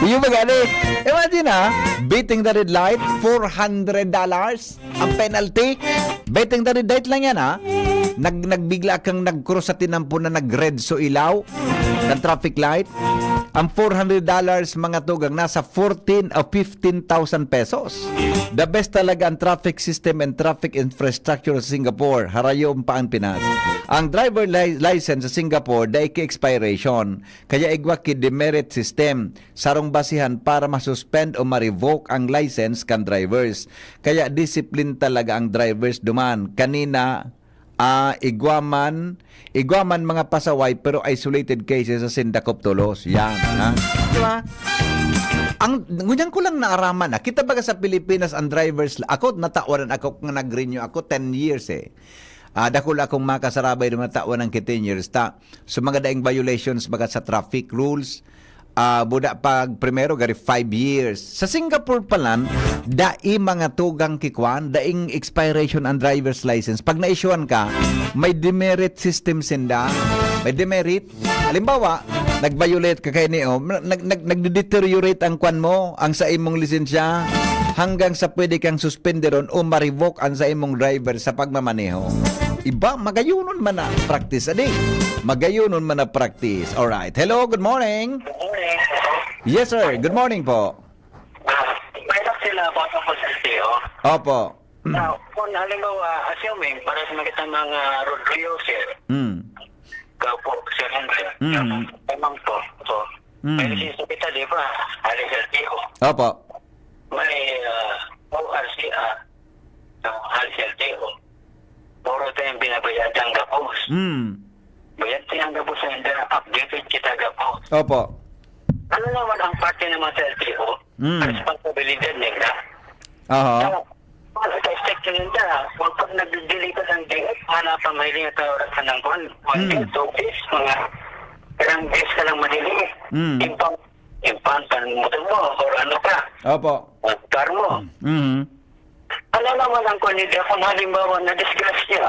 Yung mga ano, imagine ha, beating the red light, four hundred dollars ang penalty. Beating the red light lang yan ha. Nag, nagbigla kang nag-cross sa tinampo na nag-red so ilaw ng traffic light. Ang four hundred dollars mga tugang nasa fourteen o fifteen thousand pesos. The best talaga ang traffic system and traffic infrastructure sa Singapore, harayo pa ang Pinas. Ang driver li- license sa Singapore, dai ki expiration, kaya igwa ki demerit system, sarong basihan para masuspend o ma-revoke ang license kan drivers. Kaya discipline talaga ang drivers duman. Kanina, ah, igwa man, igwa man mga pasaway pero isolated cases sa sindakop tolos. Yan, ha? Di ba? Ang, ngunyan ko lang naaraman na, kita baga sa Pilipinas ang drivers, ako, natawaran ako, kung nag-renew ako, ten years eh. Ah, dakul akong makasarabay na natawaran ki ten years ta. So, mga daing violations baga sa traffic rules, ah, buda pag primero, gari five years. Sa Singapore palan, dai mga tugang kikwan, daing expiration ang driver's license. Pag na-issuean ka, may demerit system sinda. May demerit. Halimbawa, nag-violate ka kaini, oh, nag, nag, nagde-deteriorate ang kwan mo, ang sa imong lisensya, hanggang sa pwede kang suspenderon o ma-revoke ang sa imong driver sa pagmamaneho. Iba, magayunon man na practice, adi. Magayunon man na practice. Alright. Hello, good morning. Morning. Yes, sir. Good morning po. Ah, may lang sila about ako sa L T O. Opo. Now, kung halimbawa, assuming, para sa mga kitang mga road user, Mm. ikaw po, Sir Henry, Mm. tamang po. So, Mm. may lisensya kita, di ba? Alis L T O. Opo. May uh, O R C R, no, alis L T O. Puro tayong binabayad ang gabos. Mm. Bayad tayong gabos na hindi, updated kita gabos. Opo. Ano naman ang parte naman sa L T O? Mm. Responsibilidad nila. Aha. Now, ano sa state nila? Kung pag nag-deliver ng D F, wala pa mahiling at oras ng kwan. One day, Mm. two days, mga ilang days ka lang mahiling. Mm. Impound, impound pan motor mo or ano ka, Opo. o car mo. Mm. Ano naman ang kwan nila kung halimbawa na disgrasya?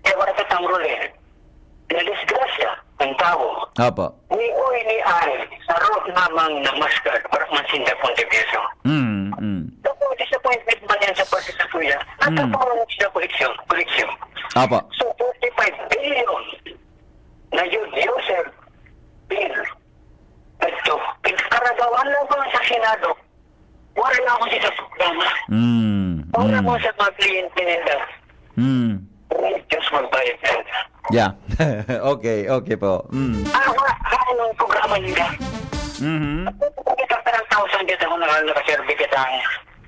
Eh, wala ka tamrol eh. Na disgrasya. ng tawo. Opo. Ni Uy, ni Ay, sa road lamang na Muscat, wala man sinda contribution. Mm, mm. Ako, disappointment man yan sa parte sa kuya. At Mm. ako ang sila koleksyon, koleksyon. Opo. So, forty-five billion na yun, user bill. Ito, pinagkaragawan lang ba sa Senado? Wala na ako sa programa. Mm, Wala mm. mo sa mga kliyente nila. Mm. Ay, Diyos, magbayad ka. Yeah. Okay, okay po. Mm. Ah, wa, anong programa nila? Mhm. Kita parang thousand kita kung naka-, nakaserve kita ang,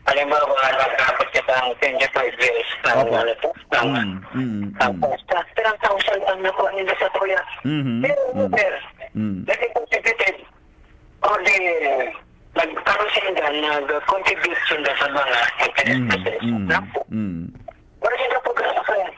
halimbawa, nag-abot kita ang twenty-five years ng, Opo. ano po, ng, Mm, mm, ng mm. posta. Parang thousand ang nakuha nila sa tuya. Mhm, Pero, mm. sir, Mm. nag-contributed. O di, nagkaroon sila, nag-contribute sila sa mga interest Mm, process. mm, Naku. mm. Wala sila programa, sir.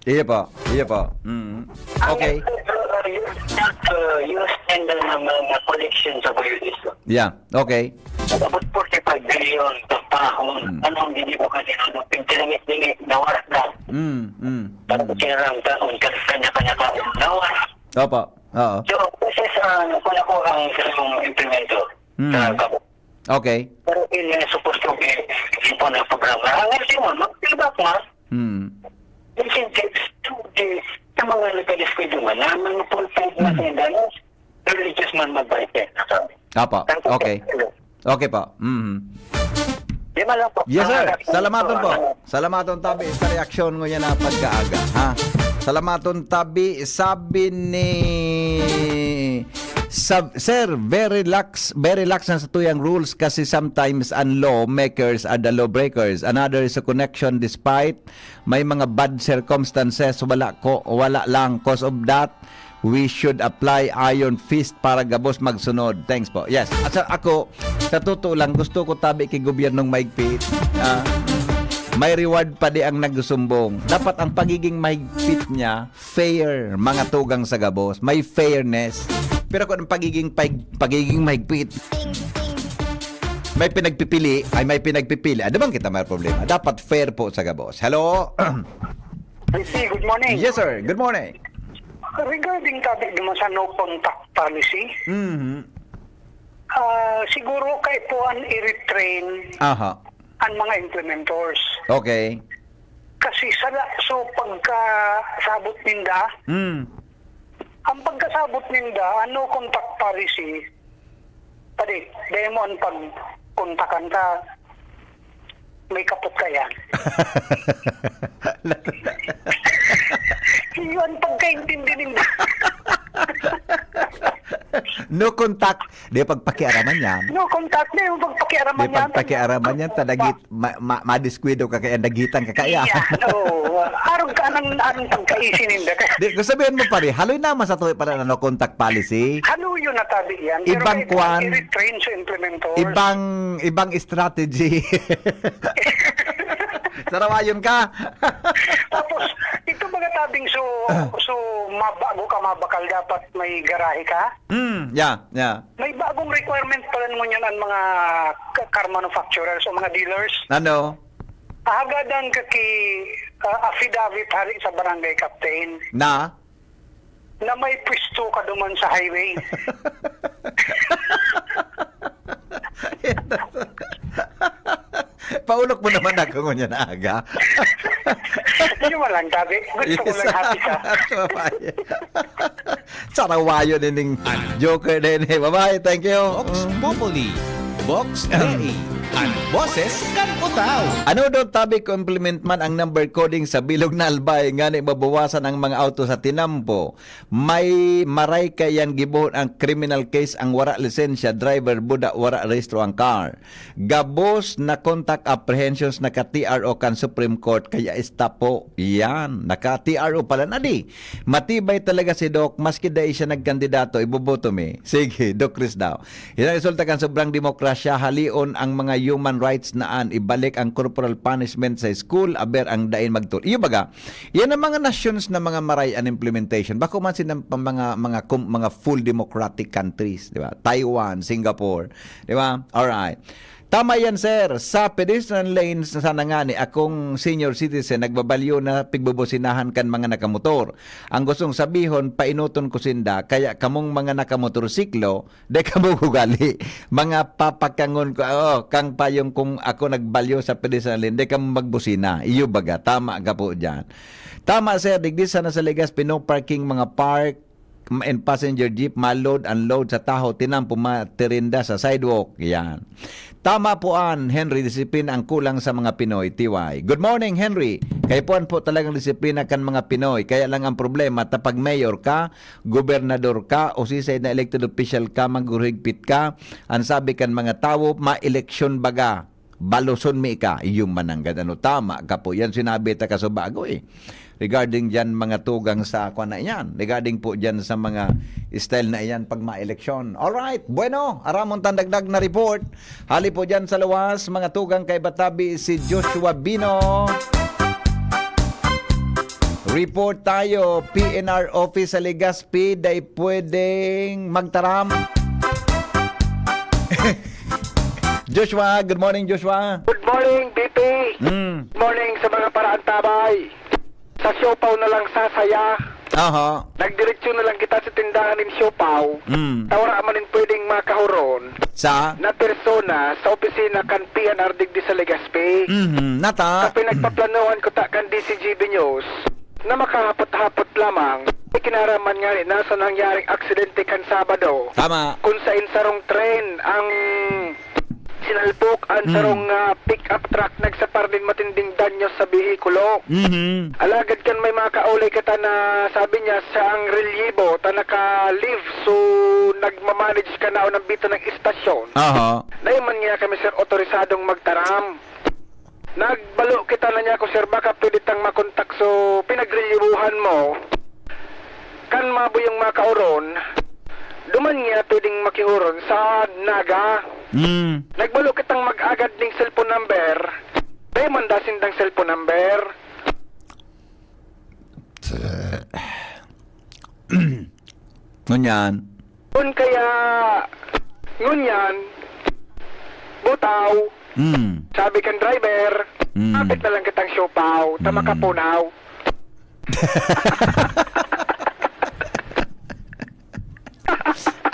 Iya po, iya po. Mm. Ang Okay. nagtuturo, uh, use, uh, use and, uh, ng mga collection sa Bayo Isla. Yeah, okay. Abot forty-five billion sa panahon. Mm. Anong hindi mo kanina? Anong pintilimit-limit? Nawala na. Mm, mm, Tapos mm. sinaram ka, kung kanya-kanya ka, nawala. Opo, oo. So, kasi sa, kung ako ang, ang implemento Mm. sa Gabo. Okay. Pero yun nga supposed to be, yun po na programa. Ang next mo, mag-feedback nga, Mm. incentives to the, sa mga nagka-display naman, na mga full-time na Mm. sila, religious man mag-buy. Opo, Thank you, okay. sir. Okay po. Mhm. Di ba lang po? Yes, sir. Ang Salamaton po. ano, Salamaton tabi sa reaksyon ngunyan na pagkaaga, ha? Salamaton tabi, sabi ni Sab-, Sir, very lax, very lax na sa tuyang rules kasi sometimes ang lawmakers are the lawbreakers. Another is a connection despite may mga bad circumstances, wala ko, wala lang. Cause of that, we should apply iron fist para gabos magsunod. Thanks po. Yes. At sa ako, sa totoo lang, gusto ko tabi ki gobyernong mahigpit. Ah, may reward pa di ang nagsusumbong. Dapat ang pagiging mahigpit niya, fair, mga tugang sa gabos. May fairness. Pero kung ang pagiging pahig-, pagiging mahigpit, may pinagpipili, ay may pinagpipili. Ano bang kita may problema? Dapat fair po sa gabos. Hello? Rizky, good morning. Yes, sir. Good morning. Regarding topic naman sa no contact policy, Mhm. ah, siguro kaipuhan i-retrain Aha. ang mga implementors. Okay. Kasi sa la-, so pagkasabot ninda, Mm. ang pagkasabot ninda, ang no contact policy, padi, dahil mo ang pagkontakan ka, may kapot ka yan. Yun, pagkaintindi ninda. No contact, di pagpakiaraman yan. No contact na yung pagpakiaraman Di yan. pagpakiaraman yan, tadagit, ma-, ma-, madiskwento ka kaya, dagitan ka kaya. Yan, oo. Arog ka anang, anang pagkaisi ninda. Di, kung sabihin mo, pare, haloy naman sa tuwi pala na no contact policy. Haloy yun natabi yan. Pero Ibang kailangan kwan, i-retrain sa implementors. ibang, ibang strategy. Sarawayon ka. Tapos, ito mga tabing so, so mabago ka, mabakal, dapat may garahe ka. Mm, yeah, yeah. May bagong requirement pala ngunyan ang mga ka-, car manufacturers o mga dealers. Ano? Ahagadan ka ki, ah, affidavit hali sa barangay captain Na? na may pwesto ka duman sa highway. Paulok mo naman ako ngunyan na aga. Yun mo lang, sabi. Gusto ko lang happy ka. Yes. Sarawayo nining joker din eh. Bye-bye. Thank you. Vox Populi. Vox Dei. An boses kan utao. Ano daw tabi ko implement man ang number coding sa bilog na Albay ngani mabawasan ang mga auto sa tinampo? May maray kayan gibohon ang criminal case ang wara lisensya, driver, buda, wara rehistro ang car. Gabos na contact apprehensions naka-T R O kan Supreme Court, kaya estapo yan. Naka-T R O pala na di. Matibay talaga si Doc, maski dai siya nagkandidato, iboboto mi. Sige, Doc Chris daw. Yan ang resulta kan sobrang demokrasya, halion ang mga human rights na an, ibalik ang corporal punishment sa school, aber ang dain magtul-, iyo baga, yan ang mga nations na mga maray an implementation. Bako man sila pa mga, mga kum-, mga full democratic countries, di ba? Taiwan, Singapore, di ba? Alright. Tama yan, sir. Sa pedestrian lanes, sana ngani, akong senior citizen, nagbabalyo na pigbubusinahan kan mga nakamotor. Ang gustong sabihon, painoton ko sinda, kaya kamong mga nakamotorsiklo, di kamo ugali. Mga papakangon ko, oh, kang payong kung ako nagbalyo sa pedestrian lane, di kamo magbusina. Iyo baga, tama ka po dyan. Tama, sir, digdi sana sa Legazpi, no parking, mga park, and passenger jeep, ma-load, unload sa taho, tinampo, matirinda sa sidewalk. Yan. Tama po an, Henry, disiplina ang kulang sa mga Pinoy, T Y. Good morning, Henry. Kaipuhan po talagang disiplina kan mga Pinoy. Kaya lang ang problema, ta pag mayor ka, gobernador ka, o sisay na elected official ka, maghuhigpit ka, ang sabi kan mga tawo, ma-eleksyon baga. Baloson mi ka, iyo mananggad. Ano, tama ka po. Yan sinabi ta kasubago eh. Regarding dyan mga tugang sa kwan na iyan. Regarding po dyan sa mga style na iyan pag ma-eleksyon. Alright, bueno, aramon tandagdag na report. Hali po dyan sa luwas, mga tugang kay Batabi, si Joshua Bino. Report tayo, P N R office sa Legazpi, dai pwedeng magtaram. Joshua, good morning, Joshua. Good morning, B P. Mm. Good morning sa mga paraantabay. Sa siopaw na lang sasaya. Aha. Nagdiretso na lang kita sa tindahan nin siopaw. Mm. Ta wara man nin pwedeng makahuron Sa? na persona sa opisina kan P N R digdi sa Legazpi. Mhm. Nata. Sa pinagpaplanohan ko ta kan D C G B News na makahapot-hapot lamang, ikinaraman nga ni na sa nangyaring aksidente kan Sabado. Tama. Kung sa insarong tren ang sinalpok an Hmm. sarong, ah, pick-up truck nagsapar nin matinding danyo sa behikulo. Mhm. Alagad kan may mga kaulay kita na sabi niya sa ang relyibo ta naka-leave, so nagmamanage ka na o nambito ng istasyon. Aha. Dai man niya kami, sir, otorisadong magtaram. Nagbalo kita na niya ko, sir, baka pwede tang makontak so pinagrelyibuhan mo. Kan mabuyong makaoron, duman niya pwedeng makihoron sa Naga. Mm. Nagbalo kitang mag-agad ning cellphone number. Dai man da sindang cellphone number. Ngunyan. Kun kaya, ngunyan, butaw. Mm. Sabi kan driver, Mm. "Hapit na lang kitang siopaw, ta Mm. makapunaw."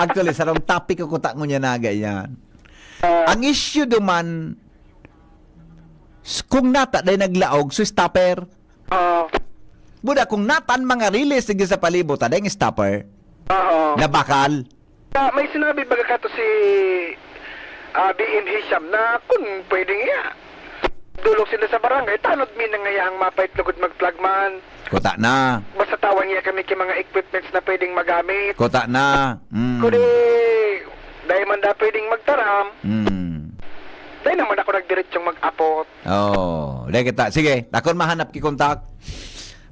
Actually, sarong topic ko kuta ngunyan na yan. Ah. Ang issue duman, s-, kung nata dai naglaog, so stopper. Oo. Buda, kung natan mga rilis sige sa palibot, ada yung stopper Oo. na bakal. Ah, may sinabi baga kato si, ah, B M Hisham na kung pwedeng iya, dulog sila sa barangay, tanod mi na ngayang mapait lugod mag-flagman. Kuta na. Basta tawan niya kami ki mga equipments na pwedeng magamit. Kuta na. Mm. Kundi, dahil man da pwedeng magtaram, Mm. dahil naman ako nagdiretsong mag-apot. Oh, dai kita. Sige, takon mahanap ki kontak.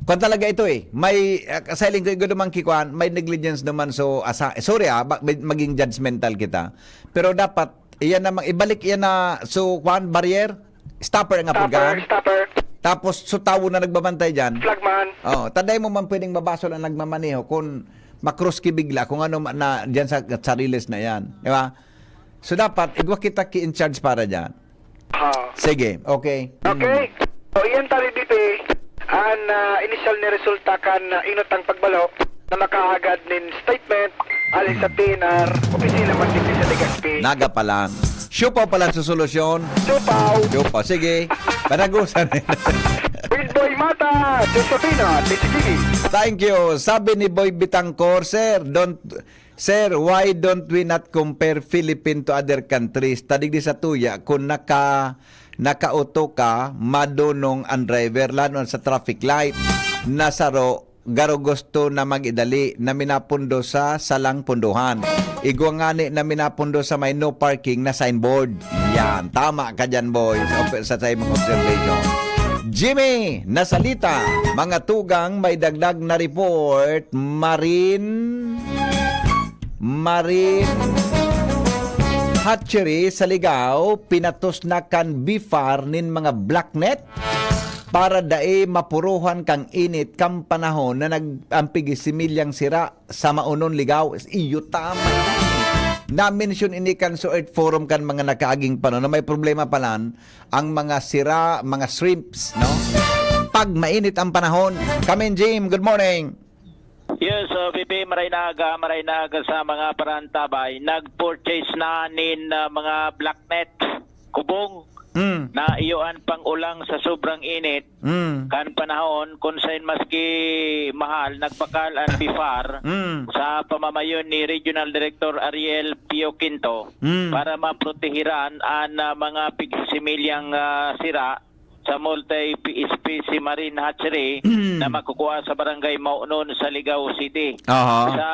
Kwan talaga ito eh. May, ah, sa hiling ko, igo naman ki kwan, may negligence naman. So, asa, sorry ah, ba, may, maging judgmental kita. Pero dapat, iyan namang, ibalik iyan na, so, kwan, barrier, stopper nga Stopper, pulgan. stopper. Tapos, so, tawo na nagbabantay dyan. Flagman. Oh, taday mo man pwedeng mabasol ang nagmamaneho kung makross ki bigla, kung ano ma-, na dyan sa, sa riles na yan. Di ba? So, dapat, igwa kita ki in charge para dyan. Ha. Sige, okay. Okay. Mm. So, iyan tali dito eh. An, ah, inisyal na resulta kan, ah, inutang pagbalo na makaagad nin statement alin sa P N R, opisina man dito sa Legazpi. Naga pa lang. Siopaw pa lang sa solusyon. Siopaw. Siopaw. Sige. Panagusan. With Boy Mata, Josefina, T C T V. Thank you. Sabi ni Boy Bitangkor, "Sir, don't, sir, why don't we not compare Philippine to other countries? Ta digdi sa tuya, kung naka, nakauto ka, madonong ang driver, lalo na sa traffic light. Nasaro, garo gusto na mag-idali, na minapundo sa salang pundohan. Igwa ngani na minapundo sa may no parking na signboard." Yan, tama ka dyan, boy, sa, sa, sa imong observation. Jimmy Nasalita, mga tugang, may dagdag na report, Marine, Marine Hatchery sa Ligao, pinatos na kan BFAR nin mga blacknet para dai mapuruhan kang init kan panahon na nag-, ang pigis similyang sira sa Maonon, Ligao. Iyo tama yan. Na-mention ini kan sa Earth Forum kan mga nakaaging panahon na may problema palan ang mga sira, mga shrimps, no? Pag mainit ang panahon. Kamin Jim, good morning. Yes, uh, B P, maray na aga, maray na aga sa mga parantabay. Nag-purchase na nin uh, mga black net, kubong, Mm. na iyo an pang-ulang sa sobrang init Mm. kan panahon kun sain maski mahal, nagbakal an BFAR Mm. sa pamamayon ni Regional Director Ariel Pio Quinto Mm. para maprotehiran an uh, mga pigsimilyang uh, sira sa multi-species marine hatchery na makukuha sa barangay Maunon sa Ligao City. Aha. Sa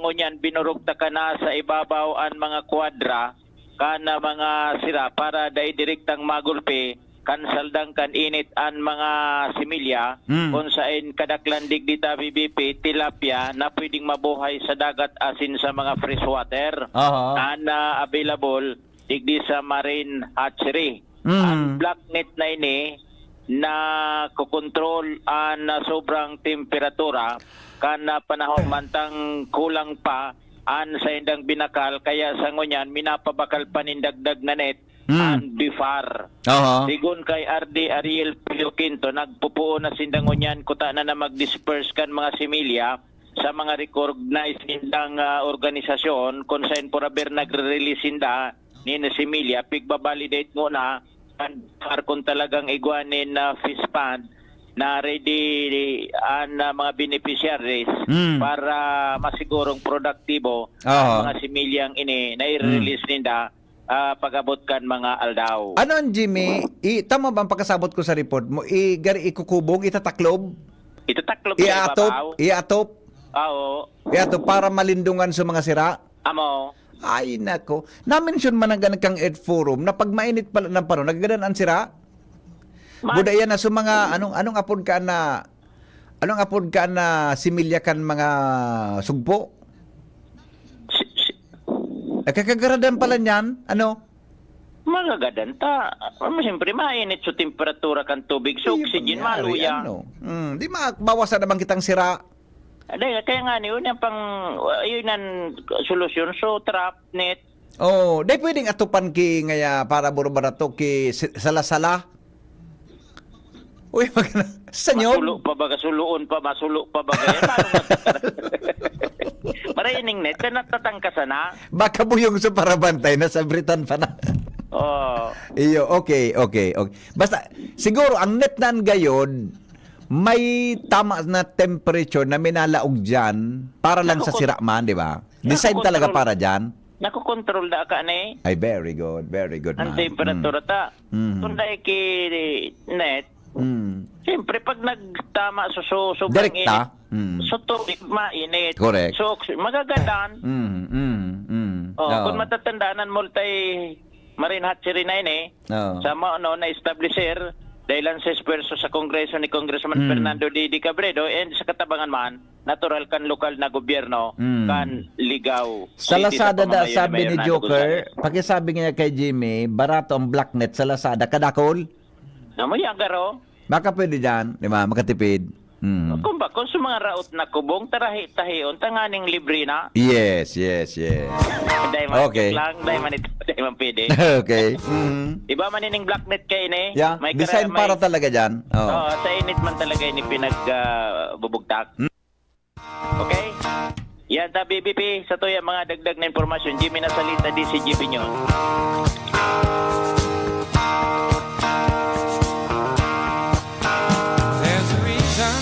ngunyan, binurugtakan na sa ibabaw an mga kwadra kan na mga sira para dai direktang magulpi kan saldang kan init an mga similya Mm. kun sain kadaklan digdi ta B B P tilapia na pwedeng mabuhay sa dagat asin sa mga freshwater Aha. an ah, available digdi sa marine hatchery. Mm. Ang black net na ini na kokontrol an ah, sobrang temperatura kan ah, panahon mantang kulang pa an saindang binakal, kaya sa ngunyan minapabakal pa nin dagdag na net Mm. an BFAR. Aha. Sigon kay R D Ariel Pio Quinto, nagpupuon na sinda ngunyan kuta na na mag-disperse kan mga similya sa mga recognized nindang ah, organisasyon kun sain puraber nagre-release sinda nin similya, pigbabalidate nguna kan BFAR kun talagang igwa nin ah, fish pond na ready an ah, mga beneficiaries Mm. para masigurong produktibo Aha. ang mga similyang ini na i-release ninda ah, pag-abot kan mga aldaw. Ano an Jimmy? I, tama ba ang pagkasabot ko sa report mo? I, gari ikukubog, itataklob? Itataklob sa Iatop? ibabaw. Iatop? Oo. Iatop para malindungan sa mga sira? Amo. Ay, nako. Na-mention man ang ganun kang Earth Forum na pag mainit pala ng panahon, nagagadan ang sira? Ma- Buda yan na sa mga, anong, anong apod ka na, anong apod ka na similya kan mga sugpo? Si- si- Nakakagaradan pala niyan, ano? Magagadan ta. Ano, siyempre, mainit sa temperatura kan tubig. So, Iyo, oxygen, mangyari, maluya. Ano? Hmm, di ma, bawasan naman kitang sira. Dahil, kaya nga, yun yung pang, yun ang solusyon. So, trap net. Oh, di pwedeng atupan ki ngaya para buro barato ki si- sala-sala. Uy, magana. Sanyob? Masulo pa ba, kasuloon pa, masulo pa ba? Kaya paano magkakaroon? Maraining net, na natatangkasan na. Baka buyong sa parabantay, nasabritan pa na. Oh. Iyo, okay, okay, okay. Basta, siguro, ang net na gayod, may tama na temperature na minalaog dyan para lang sa Nakukon- sira man, di ba? Design Nakukontrol. Talaga para dyan. Nakukontrol da ka ni Ay, very good, very good, ang man. temperatura ta. Mm. Kung dahil ki net, Mm. Mm. siyempre pag nagtama sa so, sobrang Direkta. init, Mm. sa tubig mainit. Correct. So, ox- magagadan. Mm, mm, mm. Oh, Oo. kung matatandaan, multi marine hatchery na ini. Oo. Sa mao no, na-establisher dahil ang sa esfuerzo sa Kongreso ni Congressman Mm. Fernando D D Cabredo and sa katabangan man, natural kan lokal na gobyerno, Mm. kan Ligao Sa City, sa Lazada da, pamamayan ni sabi Mayor ni Hernando Joker, Gonzalez. Pakisabi niya kay Jimmy, barato ang black net sa Lazada, kadakol? Namo yan, garo. Baka pwede dyan, di ba? Makatipid. Mm. Kung ba, kung sa mga raot na kubong, tarahi-tahion, tanganing libre na. Yes, yes, yes. Dahil man Okay. lang, dahil man ito, dahil man pwede. Okay. Mm. Iba man ining black net kayo ini. Yeah, May design kara-, para may- talaga dyan. Oh. Oo, sa init man talaga ini pinag ah, bubugtak. Hmm. Okay? Yan ta, B B P. Sa tuya mga dagdag na impormasyon, Jimmy Nasalita, D C G P News. There's a reason.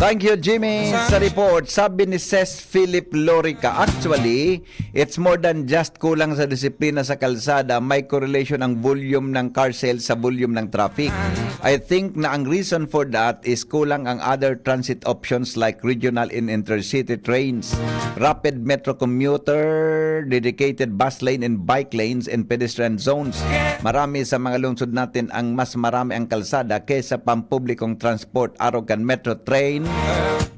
Thank you, Jimmy, sa report. Sabi ni Ses Philip Lorica, actually, it's more than just kulang sa disiplina sa kalsada. May correlation ang volume ng car sales sa volume ng traffic. I think na ang reason for that is kulang ang other transit options like regional and intercity trains, rapid metro commuter, dedicated bus lane and bike lanes and pedestrian zones. Marami sa mga lungsod natin ang mas marami ang kalsada kaysa pampublikong transport, arog kan metro train,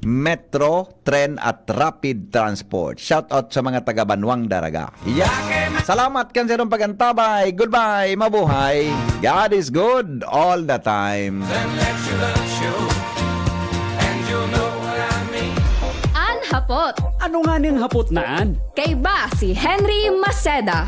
metro, tren at rapid transport. Shout out sa mga taga Banwang Daraga. Yeah. Salamat kan sa inyong pag-antabay. Goodbye. Mabuhay. God is good all the time. Then let your love show. And you'll know what I mean. An hapot, Ano nga ning hapot na an? Kaiba si Henry Maceda.